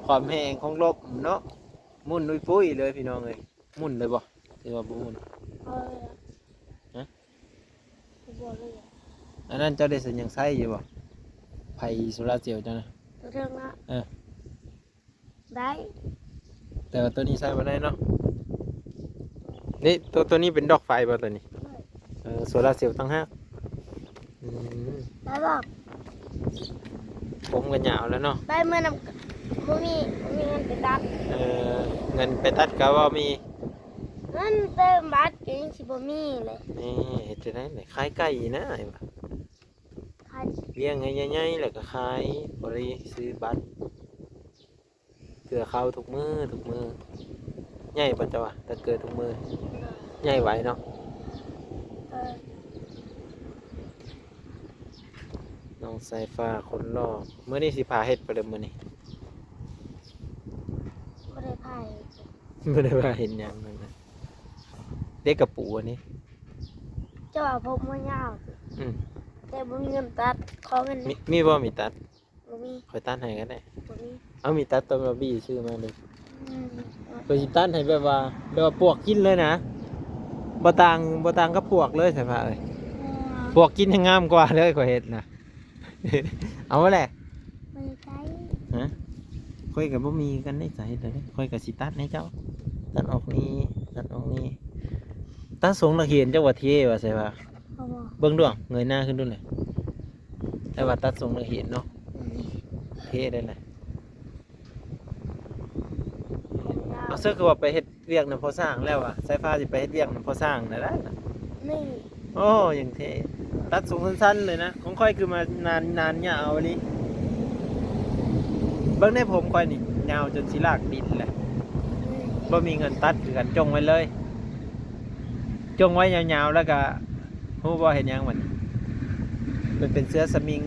ຄວາມແຮງຂອງລົມເນາະ ໝຸ່ນປຸ້ຍໆເລີຍພີ່ນ້ອງເອີຍ. ໝຸ່ນໄດ້ບໍ່ ຫຼືວ່າບໍ່ໝຸ່ນ? ເອີ ຮະ? ບໍ່ເລີຍ. ອັນນັ້ນເຈົ້າໄດ້ໃຊ້ ຍັງໃຊ້ຢູ່ບໍ່ ໄຟໂຊລາເຊວເຈົ້ານະ? ຕົວເທິງນະ? ເອີ. ໄດ້ ແຕ່ວ່າຕົວນີ້ໃຊ້ບໍ່ໄດ້ເນາະ. ນີ້ ຕົວ ຕົວນີ້ເປັນດອກໄຟບໍ່ຕົວນີ້? ເອີ ໂຊລາເຊວຕ່າງຫາກ. ອືມ ໄດ້ບໍ່? ຜົມກໍຍາວແລ້ວເນາະ. ໄປເມື່ອນຳ ບໍ່ມີ ບໍ່ມີເງິນໄປຕັດ. ເອີ ເງິນໄປຕັດກໍບໍ່ມີ ເງິນເຕີມບັດກໍຍັງຊິບໍ່ມີເລີຍ. ນີ້ ເຮັດຈັ່ງໃດນີ້ ຂາຍໄກ່ນະ ອ້າຍວ່າ ຂາຍ ລ້ຽງໃຫ້ໃຫຍ່ໆ ແລ້ວກໍຂາຍ ບໍ່ໄດ້ຊື້ບັດ. ເກືອເຂົ້າທຸກມື້ ທຸກມື້. ໃຫຍ່ບໍ່ເຈົ້າວ່າ ແຕ່ເກີດທຸກມື້ ໃຫຍ່ໄວເນາະ. ເອີ ນ້ອງສາຍຟ້າຄົນຫຼໍ່ ມື້ນີ້ຊິພາເຮັດບໍ່ເດີມື້ນີ້? ບໍ່ໄດ້ພາເຮັດ. ບໍ່ໄດ້ພາເຮັດຫຍັງນັ້ນນະ. ເດັກກະປູອັນນີ້ ເຈົ້າເອົາຜົມມາຍາວ. ອືມ ແຕ່ບໍ່ມີເງິນຕັດ ຂໍເງິນ. ມີ ມີບໍ່ມີດຕັດ? ບໍ່ມີ ຂ້ອຍຕັດໃຫ້ກໍໄດ້. ບໍ່ມີ ເອົາມີດຕັດຕົວບາບີຊື້ມາເດີ. ອືມ ຂ້ອຍຊິຕັດໃຫ້ແບບວ່າ ແບບວ່າປວກກິນເລີຍນະ ບໍ່ຕ່າງ ບໍ່ຕ່າງກັບປວກເລີຍ ສາຍຟ້າເອີຍ. ປວກກິນແຮງງາມກວ່າເລີຍ ຂ້ອຍເຮັດນະ. ເອົາແຫຼະ ບໍ່ໄດ້ໃຊ້. ຮະ? ຂ້ອຍກໍບໍ່ມີຄືກັນເດ້ ສາເຮັດໃດ ຂ້ອຍກໍຊິຕັດໃຫ້ເຈົ້າ ຕັດອອກນີ້ ຕັດອອກນີ້ ຕັດຊົງນັກຮຽນ ເຈົ້າວ່າເທ່ວ່າ ສາຍຟ້າ. ເບິ່ງດູ ເງີຍໜ້າຂຶ້ນດູແຫຼະ. ແຕ່ວ່າຕັດຊົງນັກຮຽນເນາະ ເທ່ໄດ໋ນະ. ເອົາ ເຊິ່ງຄືວ່າໄປເຮັດວຽກນຳພໍ່ຊ່າງແລ້ວຫວາ? ສາຍຟ້າຊິໄປເຮັດວຽກນຳພໍ່ຊ່າງໄດ້ນະ. ນີ້ ໂອ້ ຍັງເທ່ ຕັດຊົງສັ້ນໆເລີຍນະ. ຂອງຂ້ອຍຄືມານານ ນານຍາວອີ່ຫຼີ. ເບິ່ງແດ່ ຜົມຂ້ອຍນີ້ຍາວຈົນຊິລາກດິນແຫຼະ. ບໍ່ມີເງິນຕັດຄືກັນ ຈົ່ງໄວ້ເລີຍ. ຈົ່ງໄວ້ຍາວໆ ແລ້ວກະ ຮູ້ບໍ່ເຮັດຫຍັງມັນ? ມັນເປັນເສື້ອສະມິງ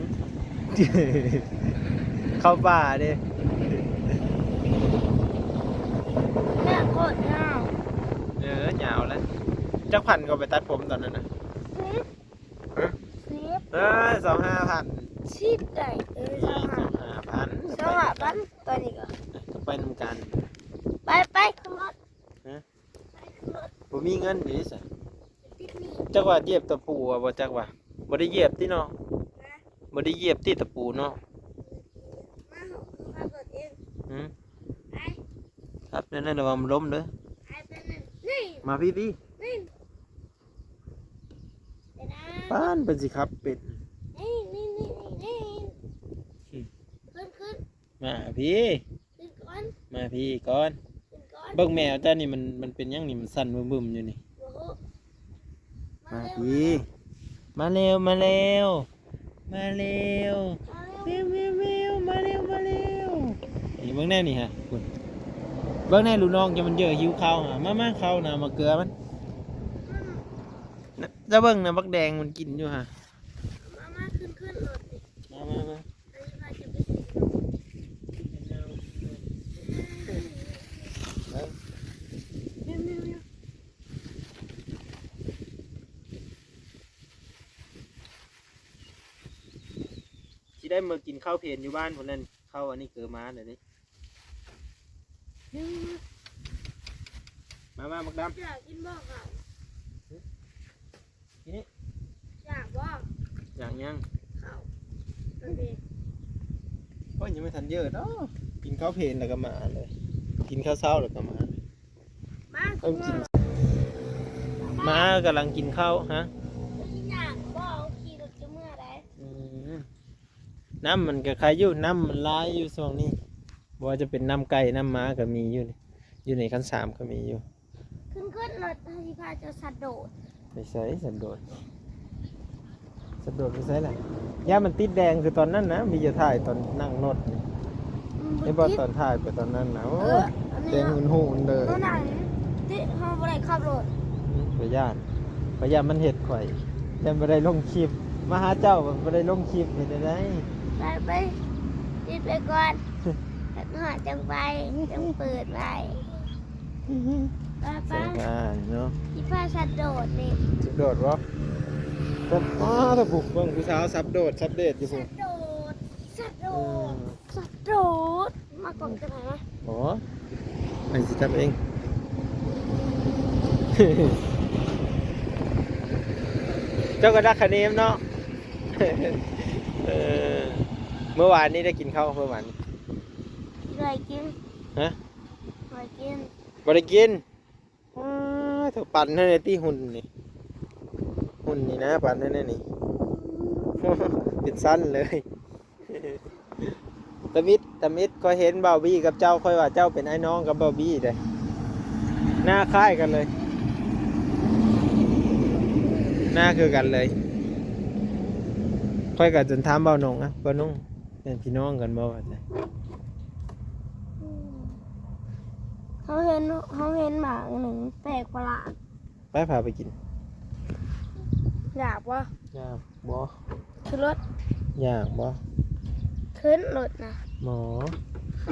ເຂົ້າປ່າເດ້. ແມ່ໂຄດຍາວ. ເອີ ຍາວແລ້ວ. ຈັກພັນກໍໄປຕັດຜົມຕອນນັ້ນນະ? ສິບ. ຮະ? ສິບ. ເອີ ຊາວຫ້າພັນ. ສິບໄດ້. ເອີ ຊາວຫ້າ ຊາວຫ້າພັນ. ຊາວຫ້າພັນ ຕອນນີ້ກໍ ກໍໄປນຳກັນ. ໄປ ໄປຂຶ້ນລົດ. ຮະ? ບໍ່ມີເງິນເດ້ຊະ. ຕິດໜີ້. ຈັກວ່າຢຽບຕະປູວ່າ ບໍ່ຈັກວ່າ ບໍ່ໄດ້ຢຽບຕິເນາະ. ຮະ? ບໍ່ໄດ້ຢຽບຕິຕະປູເນາະ. ມາ ເຮົາ ເຮົາຂັບລົດເອງ. ຫືມ? ໄປ. ຂັບແນວນັ້ນລະວັງມັນລົ້ມເດີ. ໄປ ໄປນັ້ນ. ນີ້. ມາພີ້ໆ. ນີ້. ປານເພິ່ນຊິຂັບເປັນ. ນີ້ ນີ້ ນີ້ ນີ້. ຂຶ້ນ ຂຶ້ນ. ມາພີ້. ຂຶ້ນກ່ອນ. ມາພີ້ກ່ອນ. ຂຶ້ນກ່ອນ. ເບິ່ງແມວເຈົ້ານີ້ ມັນ ມັນເປັນຫຍັງນີ້ ມັນສັ່ນບຶມໆຢູ່ນີ້. ໂອ້ໂຫ. ມາພີ້. ມາເລັວ ມາເລັວ ມາເລັວ. ມາເລັວ. ແມວ ແມວ ແມວ ມາເລັວ ມາເລັວ. ນີ້ເບິ່ງແດ່ນີ້ຫະ ພຸ້ນ. ເບິ່ງແດ່ ລູກນ້ອງເຈົ້າມັນເຢີຫິວເຂົ້າຫະ. ມາ ມາ ເຂົ້ານະ ມາເກືອມັນ. ອືມ. ເຈົ້າເບິ່ງນະ ບັກແດງມັນກິນຢູ່ຫະ. ມາ ມາ ຂຶ້ນ ຂຶ້ນລົດນີ້. ມາ ມາ ມາ. ຊິໄດ້ເມືອກິນເຂົ້າເພນຢູ່ບ້ານພຸ້ນແຫຼະ. ເຂົ້າອັນນີ້ເກີມາແລ້ວເດ້. ມາ ມາ ບັກດຳ. ຢາກກິນບໍ່ເຂົ້າ? ຫຶ? ກິນນີ້. ຢາກບໍ່? ຢາກຫຍັງ? ເຂົ້າ. ໂອ້ຍ ຍັງບໍ່ທັນເຢີດອກ. ກິນເຂົ້າເພນແລ້ວກໍມາເລີຍ. ກິນເຂົ້າເຊົ້າແລ້ວກໍມາເລີຍ. ມາ ເອີ ກິນ ມາ ກຳລັງກິນເຂົ້າ. ຮະ? ກິນຫຍັງບໍ່? ຂີ່ລົດຈະເມືອໃດ. ອືມ. ນ້ຳມັນກໍໄຄຢູ່ ນ້ຳມັນຫຼາຍຢູ່ຊ່ວງນີ້. ບໍ່ວ່າຈະເປັນນ້ຳໄກ່ ນ້ຳໝາກໍມີຢູ່ນີ້ ຢູ່ໃນຄັນສາມກໍມີຢູ່. ຂຶ້ນ ຂຶ້ນລົດ ເຮົາຊິພາເຈົ້າສັດໂດດ. ໄປໃສສັດໂດດ? ສັດໂດດໄປໃສລະ? ຢ້ານມັນຕິດແດງຄືຕອນນັ້ນນະ ມີແຕ່ຖ່າຍຕອນນັ່ງລົດນີ້. ອືມ ເຫັນບໍ່ ບໍ່ຕິດ ຕອນຖ່າຍໄປຕອນນັ້ນນະ. ໂອ້ ເອີ ອັນນີ້ ແດງຫຸ່ນໆເລີຍ. ຕອນນັ້ນຕິ ເຮົາບໍ່ໄດ້ຂັບລົດ. ອືມ ຂ້ອຍຢ້ານ ຂ້ອຍຢ້ານມັນເຮັດຂ້ອຍ ຢ້ານບໍ່ໄດ້ລົງຄລິບ. ມາຫາເຈົ້າບໍ່ໄດ້ລົງຄລິບ ເຮັດແນວໃດ? ໄປ ໄປ ປິດໄປກ່ອນ. ເຮັດຮອດຈັ່ງໄປ ຈັ່ງເປີດໄວ້. ໄປ ໄປ ສະບາຍເນາະ. ຊິພາສັດໂດດນີ້. ສັດໂດດບໍ່? ສັດ ອ້າ ເບິ່ງຜູ້ສາວສັດໂດດ ສັດເດດຢູ່ພຸ້ນ. ສັດໂດດ ສັດໂດດ ອືມ ສັດໂດດ. ມາກ່ອນຈະໄປນະ. ອໍ ໄອ້ຊິຈັບເອງ. ເຈົ້າກໍດັກຄະເນມເນາະ. ເອີ ມື້ວານນີ້ໄດ້ກິນເຂົ້າ ມື້ວານນີ້? ບໍ່ໄດ້ກິນ. ຮະ? ບໍ່ໄດ້ກິນ ບໍ່ໄດ້ກິນ. ອ້າ ເຈົ້າປັ່ນໃຫ້ແດ່ຕິ ຫຸ່ນນີ້ ຫຸ່ນນີ້ນະ ປັ່ນໃຫ້ແດ່ນີ້. ເປັນຊັ້ນເລີຍ. ຕຳອິດ ຕຳອິດ ຂ້ອຍເຫັນບ່າວບີກັບເຈົ້າ ຂ້ອຍວ່າເຈົ້າເປັນອ້າຍນ້ອງກັບບ່າວບີເດ້. ໜ້າຄ້າຍກັນເລີຍ ໜ້າຄືກັນເລີຍ. ຂ້ອຍກໍຈົນຖາມບ່າວນົງ ອະ ບ່າວນົງ ເປັນພີ່ນ້ອງກັນບໍ່ວ່າຊັ້ນ. ເຮົາເຫັນ ເຮົາເຫັນໝາກໜຶ່ງແປກປະຫຼາດ. ໄປ ພາໄປກິນ. ຢາກບໍ່? ຢາກບໍ່? ຂຶ້ນລົດ. ຢາກບໍ່? ຂຶ້ນລົດນະ. ໝໍ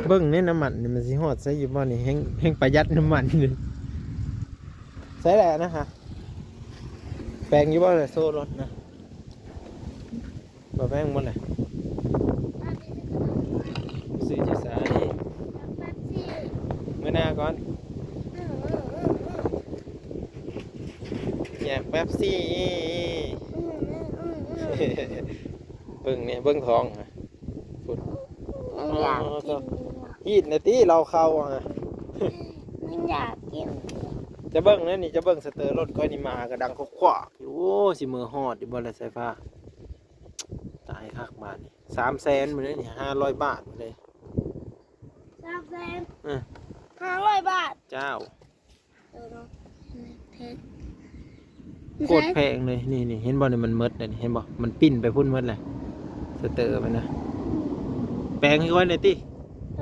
ເບິ່ງໃນນ້ຳມັນນີ້ ມັນຊິຮອດໃສຢູ່ບໍ່ນີ້? ແຮ່ງ ແຮ່ງປະຢັດນ້ຳມັນນີ້. ໃສແຫຼະນະຮະ? ແປງຢູ່ບໍ່ລະ ໂຊລົດນະ? ບໍ່ແພງໝົດແຫຼະ. ຊື້ຢູ່ໃສ? ເປັບຊີ. ມື້ໜ້າກ່ອນ. ຢາກເປັບຊີ. ເບິ່ງນີ້ ເບິ່ງທ້ອງຫັ້ນ. ພຸ້ນ. ຢາກກິນ. ຮີດນະຕິ ເຫຼົ້າເຂົ້າຫັ້ນ. ມັນຢາກກິນ. ຈະເບິ່ງແນວນີ້ ຈະເບິ່ງສະເຕີລົດຂ້ອຍນີ້ ໝາກະດັງຄວາກໆຢູ່. ໂອ້ ຊິເມືອຮອດຢູ່ບໍ່ລະສາຍຟ້າ? ຕາຍຄັກບາດນີ້ ສາມແສນໝົດເດ້ນີ້ ຫ້າຮ້ອຍບາດໝົດເດ້. ສາມແສນ. ເອີ ຫ້າຮ້ອຍບາດ. ເຈົ້າ. ເອີເນາະ ແພງ ໂຄດແພງເລີຍ. ນີ້ໆ ເຫັນບໍ່ນີ້ ມັນໝົດແລ້ວນີ້ ເຫັນບໍ່? ມັນປິ່ນໄປພຸ້ນໝົດແລ້ວ ສະເຕີມັນນະ. ແປງໃຫ້ຂ້ອຍແດ່ຕິ. ແປ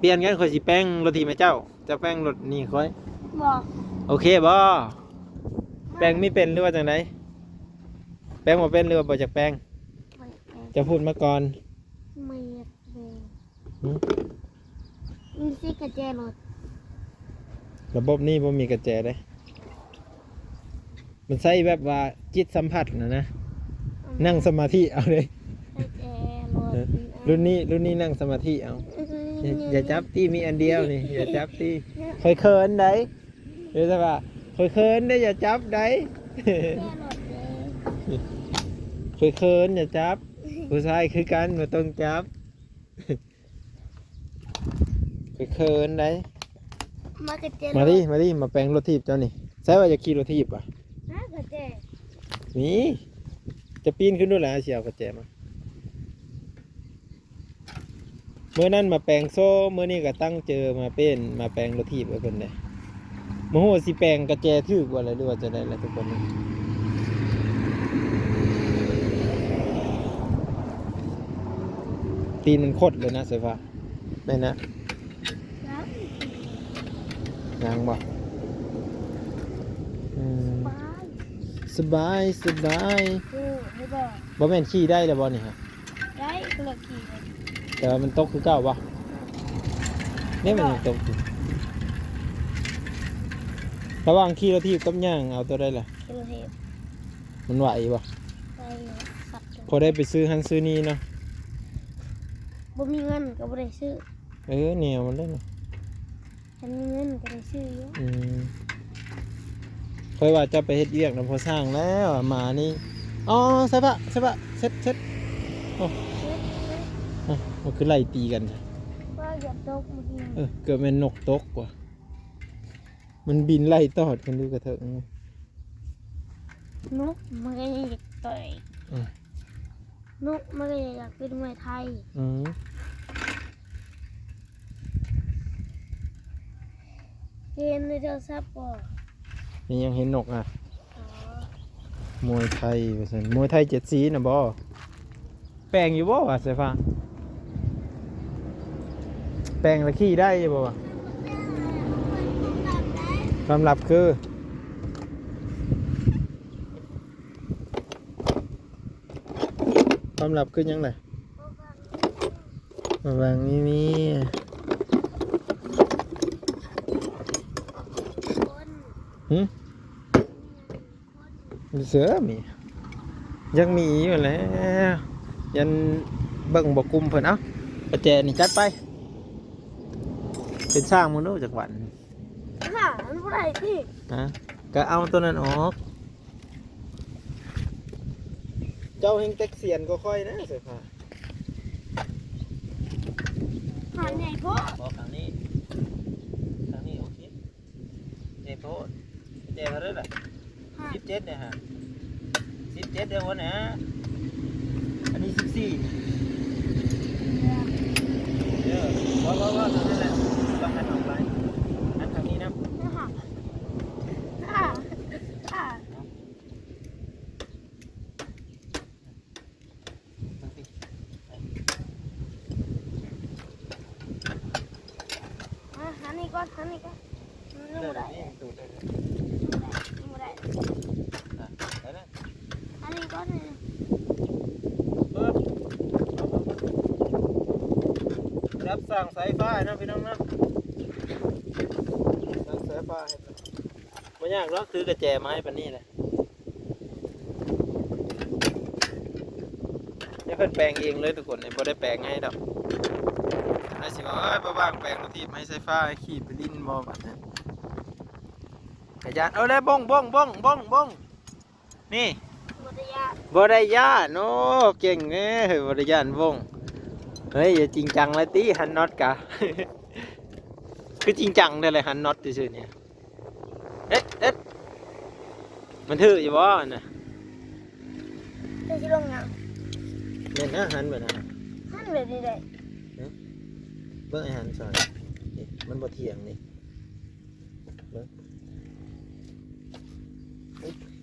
ປ່ຽນກັນ ຂ້ອຍຊິແປງລົດຖີບໃຫ້ເຈົ້າ ເຈົ້າແປງລົດນີ້ຂ້ອຍ. ບໍ່. ໂອເຄບໍ່? ແປງມີເປັນ ຫຼືວ່າຈັ່ງໃດ? ແປງບໍ່ເປັນ ຫຼືວ່າບໍ່ຈັກແປງ? ບໍ່ຢາກແປງ. ເຈົ້າພູດມາກ່ອນ. ບໍ່ຢາກແປງ. ຫື? ມີຊິກະແຈລົດ. ລະບົບນີ້ບໍ່ມີກະແຈເດ້. ມັນໃຊ້ແບບວ່າຈິດສຳຜັດນະນະ. ອືມ. ນັ່ງສະມາທິເອົາເດ້. ກະແຈລົດ. ເອີ ລຸ້ນນີ້ ລຸ້ນນີ້ນັ່ງສະມາທິເອົາ. ຢ່າ ຢ່າຈັບຕິ ມີອັນດຽວນີ້ ຢ່າຈັບຕິ. ຂ້ອຍເຂີນໃດ. ເອີ ແຕ່ວ່າຂ້ອຍເຂີນເດ້ ຢ່າຈັບໃດ. ກະແຈລົດເດ້. ຂ້ອຍເຂີນ ຢ່າຈັບ. ຜູ້ຊາຍຄືກັນ ບໍ່ຕ້ອງຈັບ. ຂ້ອຍເຂີນໃດ. ມາກະແຈ ມາດິ ມາດິ ມາແປງລົດຖີບເຈົ້ານີ້. ໃສ່ວ່າຢາກຂີ່ລົດຖີບຫວາ? ຮະ ກະແຈ. ນີ້ ຈະປີນຂຶ້ນດູຫຼະ ຊິເອົາກະແຈມາ. ມື້ນັ້ນມາແປງໂຊ ມື້ນີ້ກະຕັ້ງເຈີມາເປັນ ມາແປງລົດຖີບໃຫ້ເພິ່ນເດ້. ບໍ່ຮູ້ວ່າຊິແປງກະແຈຖືກບໍ່ລະ ຫຼືວ່າຈັ່ງໃດລະທຸກຄົນ. ຕີນມັນຄົດເລີຍນະ ສາຍຟ້າ. ແມ່ນນະ. ຍັງ. ຍັງບໍ່? ອືມ. ສະບາຍ ສະບາຍ ສະບາຍ. ໂອ້ ໄດ້ບໍ່? ບໍ່ແມ່ນຂີ່ໄດ້ແລ້ວບໍ່ນີ້ຮະ? ໄດ້ ກໍເລີກຂີ່ເລີຍ. ແຕ່ວ່າມັນຕົກຄືເກົ່າບໍ່? ນີ້ມັນຍັງຕົກຢູ່. ລະຫວ່າງຂີ່ລົດຖີບກັບຍ່າງ ເອົາໂຕໃດລະ? ຂີ່ລົດຖີບ. ມັນໄຫວບໍ່? ໄຫວຢູ່. ພໍໄດ້ໄປຊື້ຫັ້ນຊື້ນີ້ເນາະ. ບໍ່ມີເງິນກໍບໍ່ໄດ້ຊື້. ເອີ ແນວມັນເດ້. ຄັນມີເງິນກໍໄດ້ຊື້ຢູ່. ອືມ. ຂ້ອຍວ່າເຈົ້າໄປເຮັດວຽກນຳພໍ່ຊ່າງແລ້ວ ໝານີ້. ອໍ ໃສ່ປະ ໃສ່ປະ ເຊັດ ເຊັດ. ໂອ້ ເຊັດ ເຊັດ. ເອົ້າ ມັນຄືໄລ່ຕີກັນ. ວ່າຢ່າຕົກມື້ກີ້. ເອີ ເກືອບແມ່ນນົກຕົກວ່າ. ມັນບິນໄລ່ຕອດກັນຢູ່ກະເຖິງ. ນົກມັນກໍຢາກຕ່ອຍ. ອືມ. ນົກມັນກໍຢາກເປັນມວຍໄທ. ອືມ. ເຫັນໃນໂທລະສັບບໍ່? ມີຫຍັງເຫັນນົກອະ? ອໍ ມວຍໄທວ່າຊັ້ນ. ມວຍໄທເຈັດສີນະບໍ່? ແປງຢູ່ບໍ່ວະ ສາຍຟ້າ? ແປງລະຂີ່ໄດ້ຢູ່ບໍ່ວະ? ຄວາມລັບຄື? ຄວາມລັບຄືຫຍັງລະ? ລະວັງມີເມຍ. ຫື? ເສືອມີ ຍັງມີຢູ່ແຫຼະ ຍັນເບິ່ງບໍ່ກຸ່ມເພິ່ນ. ເອົ້າ ປະແຈນີ້ຈັດໄປ. ເປັນຊ່າງມຶງດູຈັກວັນ. ຫາ ມັນບໍ່ໄດ້ຕິ. ຮະ? ກະເອົາໂຕນັ້ນອອກ. ເຈົ້າແຮ່ງແຕັກສຽນກວ່າຂ້ອຍນະ ສາຍຟ້າ. ຫາໃຫຍ່ໂພດ. ບໍ່ ຂ້າງນີ້ ຂ້າງນີ້ໂອເຄ. ໃຫຍ່ໂພດ. ແຈເທົ່າໃດລະ? ສິບເຈັດເດ້ຮະ. ສິບເຈັດເດ້ຫົວໜ້າ. ອັນນີ້ສິບສີ່. ເອີ ບໍ່ ບໍ່ ບໍ່ ເທົ່ານັ້ນແຫຼະ. ຕ້ອງຫັນອອກໄປ ຫັນທາງນີ້ນຳ. ມາ ຫັນນີ້ກ່ອນ ຫັນນີ້ກ່ອນ. ຍັງບໍ່ໄດ້ ຍັງບໍ່ໄດ້ ຍັງບໍ່ໄດ້. ອ່ະ ໄປນະ ອັນນີ້ກ່ອນ. ເອີ ເອົາ ເອົາ ເອົາ ຮັບສ້າງສາຍໄຟນຳພີ່ນ້ອງນຳ ສ້າງສາຍໄຟໃຫ້. ບໍ່ຍາກດອກ ຖືກະແຈມາໃຫ້ປານນີ້ແຫຼະ. ໃຫ້ເພິ່ນແປງເອງເລີຍທຸກຄົນ ບໍ່ໄດ້ແປງໃຫ້ດອກ. ແລ້ວຊິວ່າ ເອີຍ ບໍ່ວ່າງແປງລົດຖີບໃຫ້ສາຍຟ້າຂີ່ໄປຫຼິ້ນບໍ່ບັດນີ້. ກະຢ້ານ ເອົາແລ້ວ ບົ້ງ ບົ້ງ ບົ້ງ ບົ້ງ ບົ້ງ ນີ້ ບໍ່ໄດ້ຢ້ານ ບໍ່ໄດ້ຢ້ານ. ໂອ້ ເກັ່ງເດ້ ບໍ່ໄດ້ຢ້ານບົ້ງ. ເຮີ້ຍ ຢ່າຈິງຈັງຫຼາຍຕິ ຫັນນັອດກະ ຄືຈິງຈັງແທ້ແຫຼະ ຫັນນັອດຊື່ໆນີ້. ເຮັດ ເຮັດ ມັນຖືກຢູ່ບໍ່ຫັ້ນນະ? ເຈົ້າຊິລົງຫຍັງ? ແມ່ນນະ ຫັນແບບນັ້ນນະ ຫັນແບບນີ້ໄດ້. ເບິ່ງ ໃຫ້ຫັນຊ່ອຍ ນີ້ ມັນບໍ່ທ່ຽງນີ້ ເບິ່ງ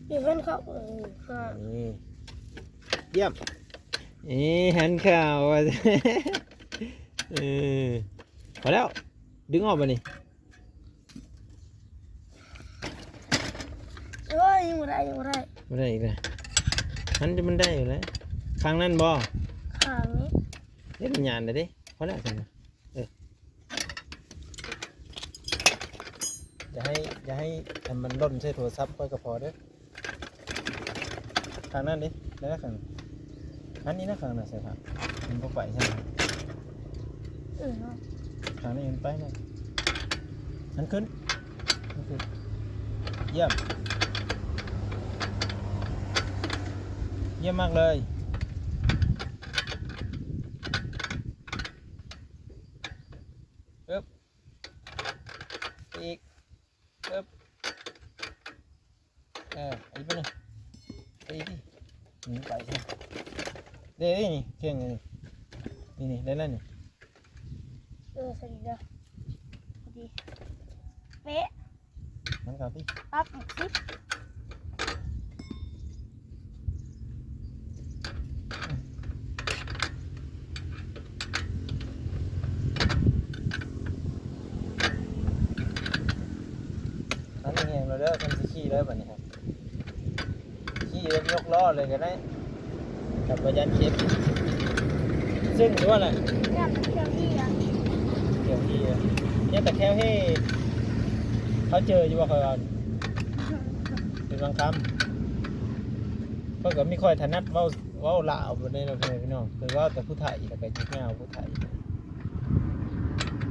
ນີ້ ຫັນເຂົ້າ ເອີ ຮະ ນີ້ ຢ້ຽມ ນີ້ ຫັນເຂົ້າ ເອີ. ພໍແລ້ວ ດຶງອອກບາດນີ້. ໂອ້ຍ ຍັງບໍ່ໄດ້ ຍັງບໍ່ໄດ້ ບໍ່ໄດ້ອີກແລ້ວ. ມັນ ມັນໄດ້ຢູ່ແລ້ວ. ຂ້າງນັ້ນບໍ່? ຂ້າງນີ້. ເຮັດຫຍັງໄດ້ເດ້. ພໍແລ້ວຊັ້ນນະ. ເອີ ຢ່າໃຫ້ ຢ່າໃຫ້ອັນມັນຫຼົ່ນໃສ່ໂທລະສັບຂ້ອຍກໍພໍເດີ້. ຂ້າງນັ້ນເດ້ ໄດ້ແລ້ວຂ້າງນັ້ນ. ອັນນີ້ນະ ຂ້າງນັ້ນໃສ່ຜ້າ ມັນບໍ່ໄປໃຊ່. ເອີເນາະ ຂ້າງນີ້ມັນໄປແລ້ວ. ຫັນຂຶ້ນ ຫັນຂຶ້ນ. ຢ້ຽມ ຢ້ຽມມາກເລີຍ. ອຶບ ໄປອີກ. ເອີບ ເອີ ອີກບາດໜຶ່ງ ໄປອີກ ນີ້ໄປຊະ. ເດ້ ນີ້ ເກັ່ງນີ້ ນີ້ ນີ້ ໄດ້ແລ້ວນີ້. ເອີ ໃສ່ນີ້ເດີ ພໍດີ ເປະ. ມັນກໍພີ້ ປັບອີກສິບ. ອັນນີ້ແຮງແລ້ວເດີ ຄັນຊິຂີ່ເລີຍບາດນີ້ ຂີ່ແບບຍົກລໍ້ເລີຍກໍໄດ້ ຄັນບໍ່ຢ້ານເຈັບ. ຊຶ່ງຢູ່ວ່າລະ ຢ້ານມັນເຄື່ອງເຮຍ ເຄື່ອງເຮຍ ຢ້ານແຕ່ແຄວເຮ. ເຂົາເຈີຢູ່ບໍ່ ຂ້ອຍວ່າ ເປັນບາງຄຳ. ຂ້ອຍກໍມີ ຂ້ອຍຖະໜັດເວົ້າ ເວົ້າລາວບໍ່ໄດ້ເນາະ ພໍ່ແມ່ພີ່ນ້ອງ. ຄືເວົ້າແຕ່ຜູ້ໄທ ແລ້ວກໍຍາວຜູ້ໄທ.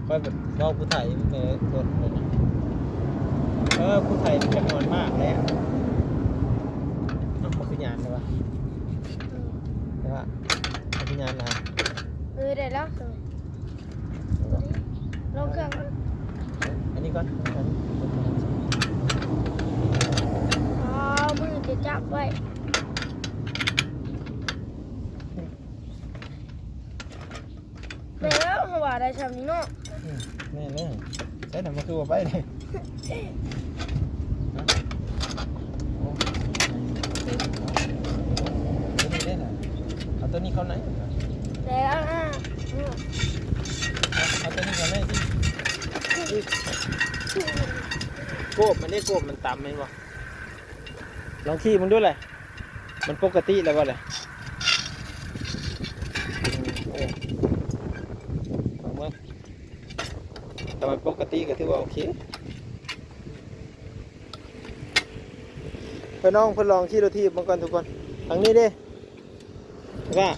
ຂ້ອຍເວົ້າຜູ້ໄທຕັ້ງແຕ່ດົນແລ້ວນະ. ເອີ ຜູ້ໄທມັນຈຳນວນມາກແຫຼະ. ເອົ້າ ມັນຄືຍານແທ້ວະ ເອີ ແຕ່ວ່າມັນຄືຍານລະ. ເອີ ໄດ້ແລ້ວ ລົງເຄື່ອງກ່ອນ ອັນນີ້ກ່ອນ. ເອົາມືຈະຈັບໄວ້. ແມ່ນແລ້ວ ເຮົາວ່າໄດ້ຊ່ຳນີ້ເນາະ. ອືມ ແມ່ນແລ້ວ ໃຊ້ນຳມາຄືວ່າໄປເດ້. ໂອ້ ຕົວນີ້ເດ້ນະ ເອົາຕົວນີ້ເຂົ້າໃນ. ແລ້ວນະ ເອົາຕົວນີ້ເຂົ້າໃນ. ໂກບມັນເດ້ ໂກບມັນຕຳແມ່ນບໍ່? ລອງຂີ່ເບິ່ງດູແຫຼະ ມັນປົກກະຕິແລ້ວບໍ່ແຫຼະ? ເອີ ເບິ່ງ ຖ້າມັນປົກກະຕິກໍຖືວ່າໂອເຄ. ເພິ່ນລອງ ເພິ່ນລອງຂີ່ລົດຖີບເບິ່ງກ່ອນທຸກຄົນ. ທາງນີ້ເດ້ ວ່າ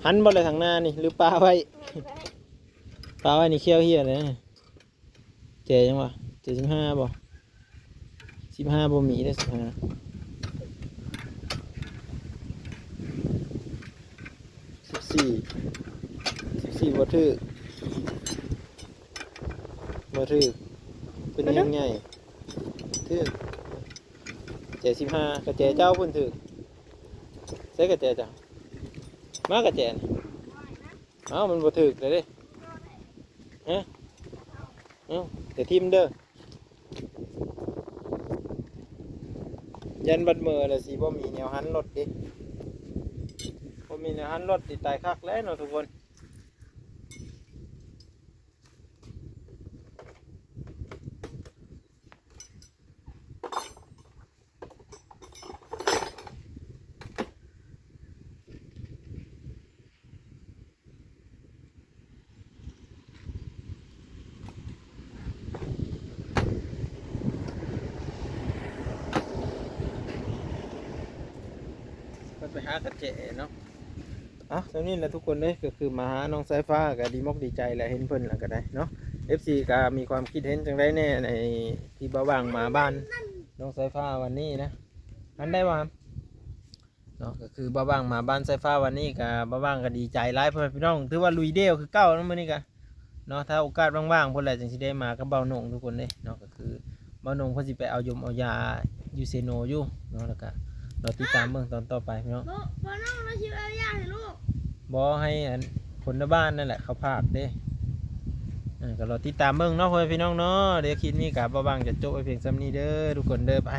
ຫັນບໍ່ແຫຼະ ທາງໜ້ານີ້ ຫຼືປະໄວ້? ປະໄວ້ນີ້ ແຄວເຮຍເລີຍ. ແຈຫຍັງວະ? ແຈສິບຫ້າບໍ່? ສິບຫ້າບໍ່ມີເດ້ ສິບຫ້າ ສິບສີ່ ສິບສີ່ບໍ່ຖືກ ບໍ່ຖືກ ເປັນຫຍັງໃຫຍ່? ຖືກ ແຈສິບຫ້າ ກະແຈເຈົ້າພຸ້ນຖືກ. ໃສກະແຈເຈົ້າ? ມາກະແຈນີ້. ເອົ້າ ມັນບໍ່ຖືກເດ້. ຮະ? ເອົ້າ ແຕ່ຖິ້ມເດີ. ຢ້ານບັດເມີແລ້ວຊິບໍ່ມີແນວຫັນລົດເດ້. ບໍ່ມີແນວຫັນລົດນີ້ຕາຍຄັກແລ້ວເນາະທຸກຄົນ. ເພິ່ນໄປຫາກະແຈເນາະ. ອ່ະ ສ່ຳນີ້ແຫຼະທຸກຄົນເອີຍ ກໍຄືມາຫານ້ອງສາຍຟ້າກໍດີມົກດີໃຈແຫຼະ ເຫັນເພິ່ນແລ້ວກໍໄດ້ເນາະ. ເອັຟຊີ ກໍມີຄວາມຄິດເຫັນຈັ່ງໃດແດ່ ໃນທີ່ບ່າວຫວ່າງມາບ້ານນ້ອງສາຍຟ້າວັນນີ້ນະ? ອັນໃດຫວາ? ເນາະ ກໍຄືບ່າວຫວ່າງມາບ້ານສາຍຟ້າວັນນີ້ກໍ ບ່າວຫວ່າງກໍດີໃຈຫຼາຍ ພໍ່ແມ່ພີ່ນ້ອງ ຖືວ່າລຸຍເດວຄືເກົ່າເນາະມື້ນີ້ກະເນາະ. ຖ້າໂອກາດວ່າງໆພຸ້ນແຫຼະ ຈຶ່ງຊິໄດ້ມາກັບບ່າວໜົງທຸກຄົນເດ້ເນາະ. ຄືບ່າວໜົງເພິ່ນຊິໄປເອົາຢົມເອົາຢາຢູ່ເຊໂນຢູ່ເນາະ. ແລ້ວກະລໍຕິດຕາມເບິ່ງຕອນຕໍ່ໄປພີ່ນ້ອງ. ບໍ່ ບໍ່ນ້ອງ ລາວຊິເອົາຢາໃຫ້ລູກ. ບໍ່ ໃຫ້ອັນຄົນໃນບ້ານນັ້ນແຫຼະເຂົາຝາກເດ້. ເອີ ກໍລໍຕິດຕາມເບິ່ງເນາະ ພໍ່ແມ່ພີ່ນ້ອງເນາະ. ດຽວຄລິບນີ້ກໍບ່າວຫວ່າງຈະຈົບໄວ້ພຽງສ່ຳນີ້ເດີທຸກຄົນເດີ. ໄປ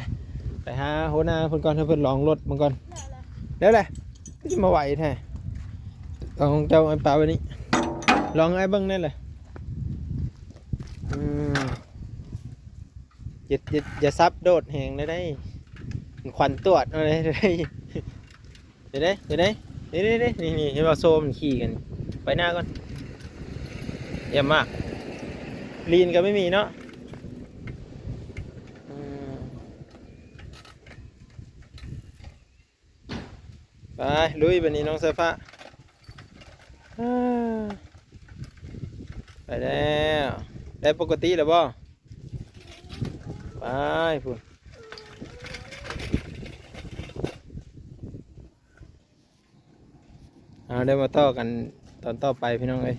ໄປຫາຫົວໜ້າເພິ່ນກ່ອນ ໃຫ້ເພິ່ນລອງລົດເບິ່ງກ່ອນ. ແລ້ວແຫຼະ ຊິມາໄວແທ້. ເອົາຂອງເຈົ້າໄປປະໄວ້ນີ້. ເ ລອງໃຫ້ເບິ່ງແດ່ລະ. ອືມ ຢ່າ ຢ່າ ຢ່າສັບໂດດແຮງເດ້ ໄດ້ ຄວັນຕວດເອົາເດ້. ເດ້ ເດ້ ເດ້ ນີ້ ນີ້ ນີ້ ນີ້ ເຫັນບໍ່ ໂຊມັນຂີ່ກັນ. ໄປໜ້າກ່ອນ. ຢ້ຽມມາກ. ລີນກໍໄມ່ມີເນາະ. ອືມ ໄປລຸຍບາດນີ້ນ້ອງສາຍຟ້າ. ໄປແລ້ວ. ໄດ້ປົກກະຕິແລ້ວບໍ່? ໄປພຸ້ນ. ເຮົາໄດ້ມາຕໍ່ກັນຕອນຕໍ່ໄປພີ່ນ້ອງເອີຍ.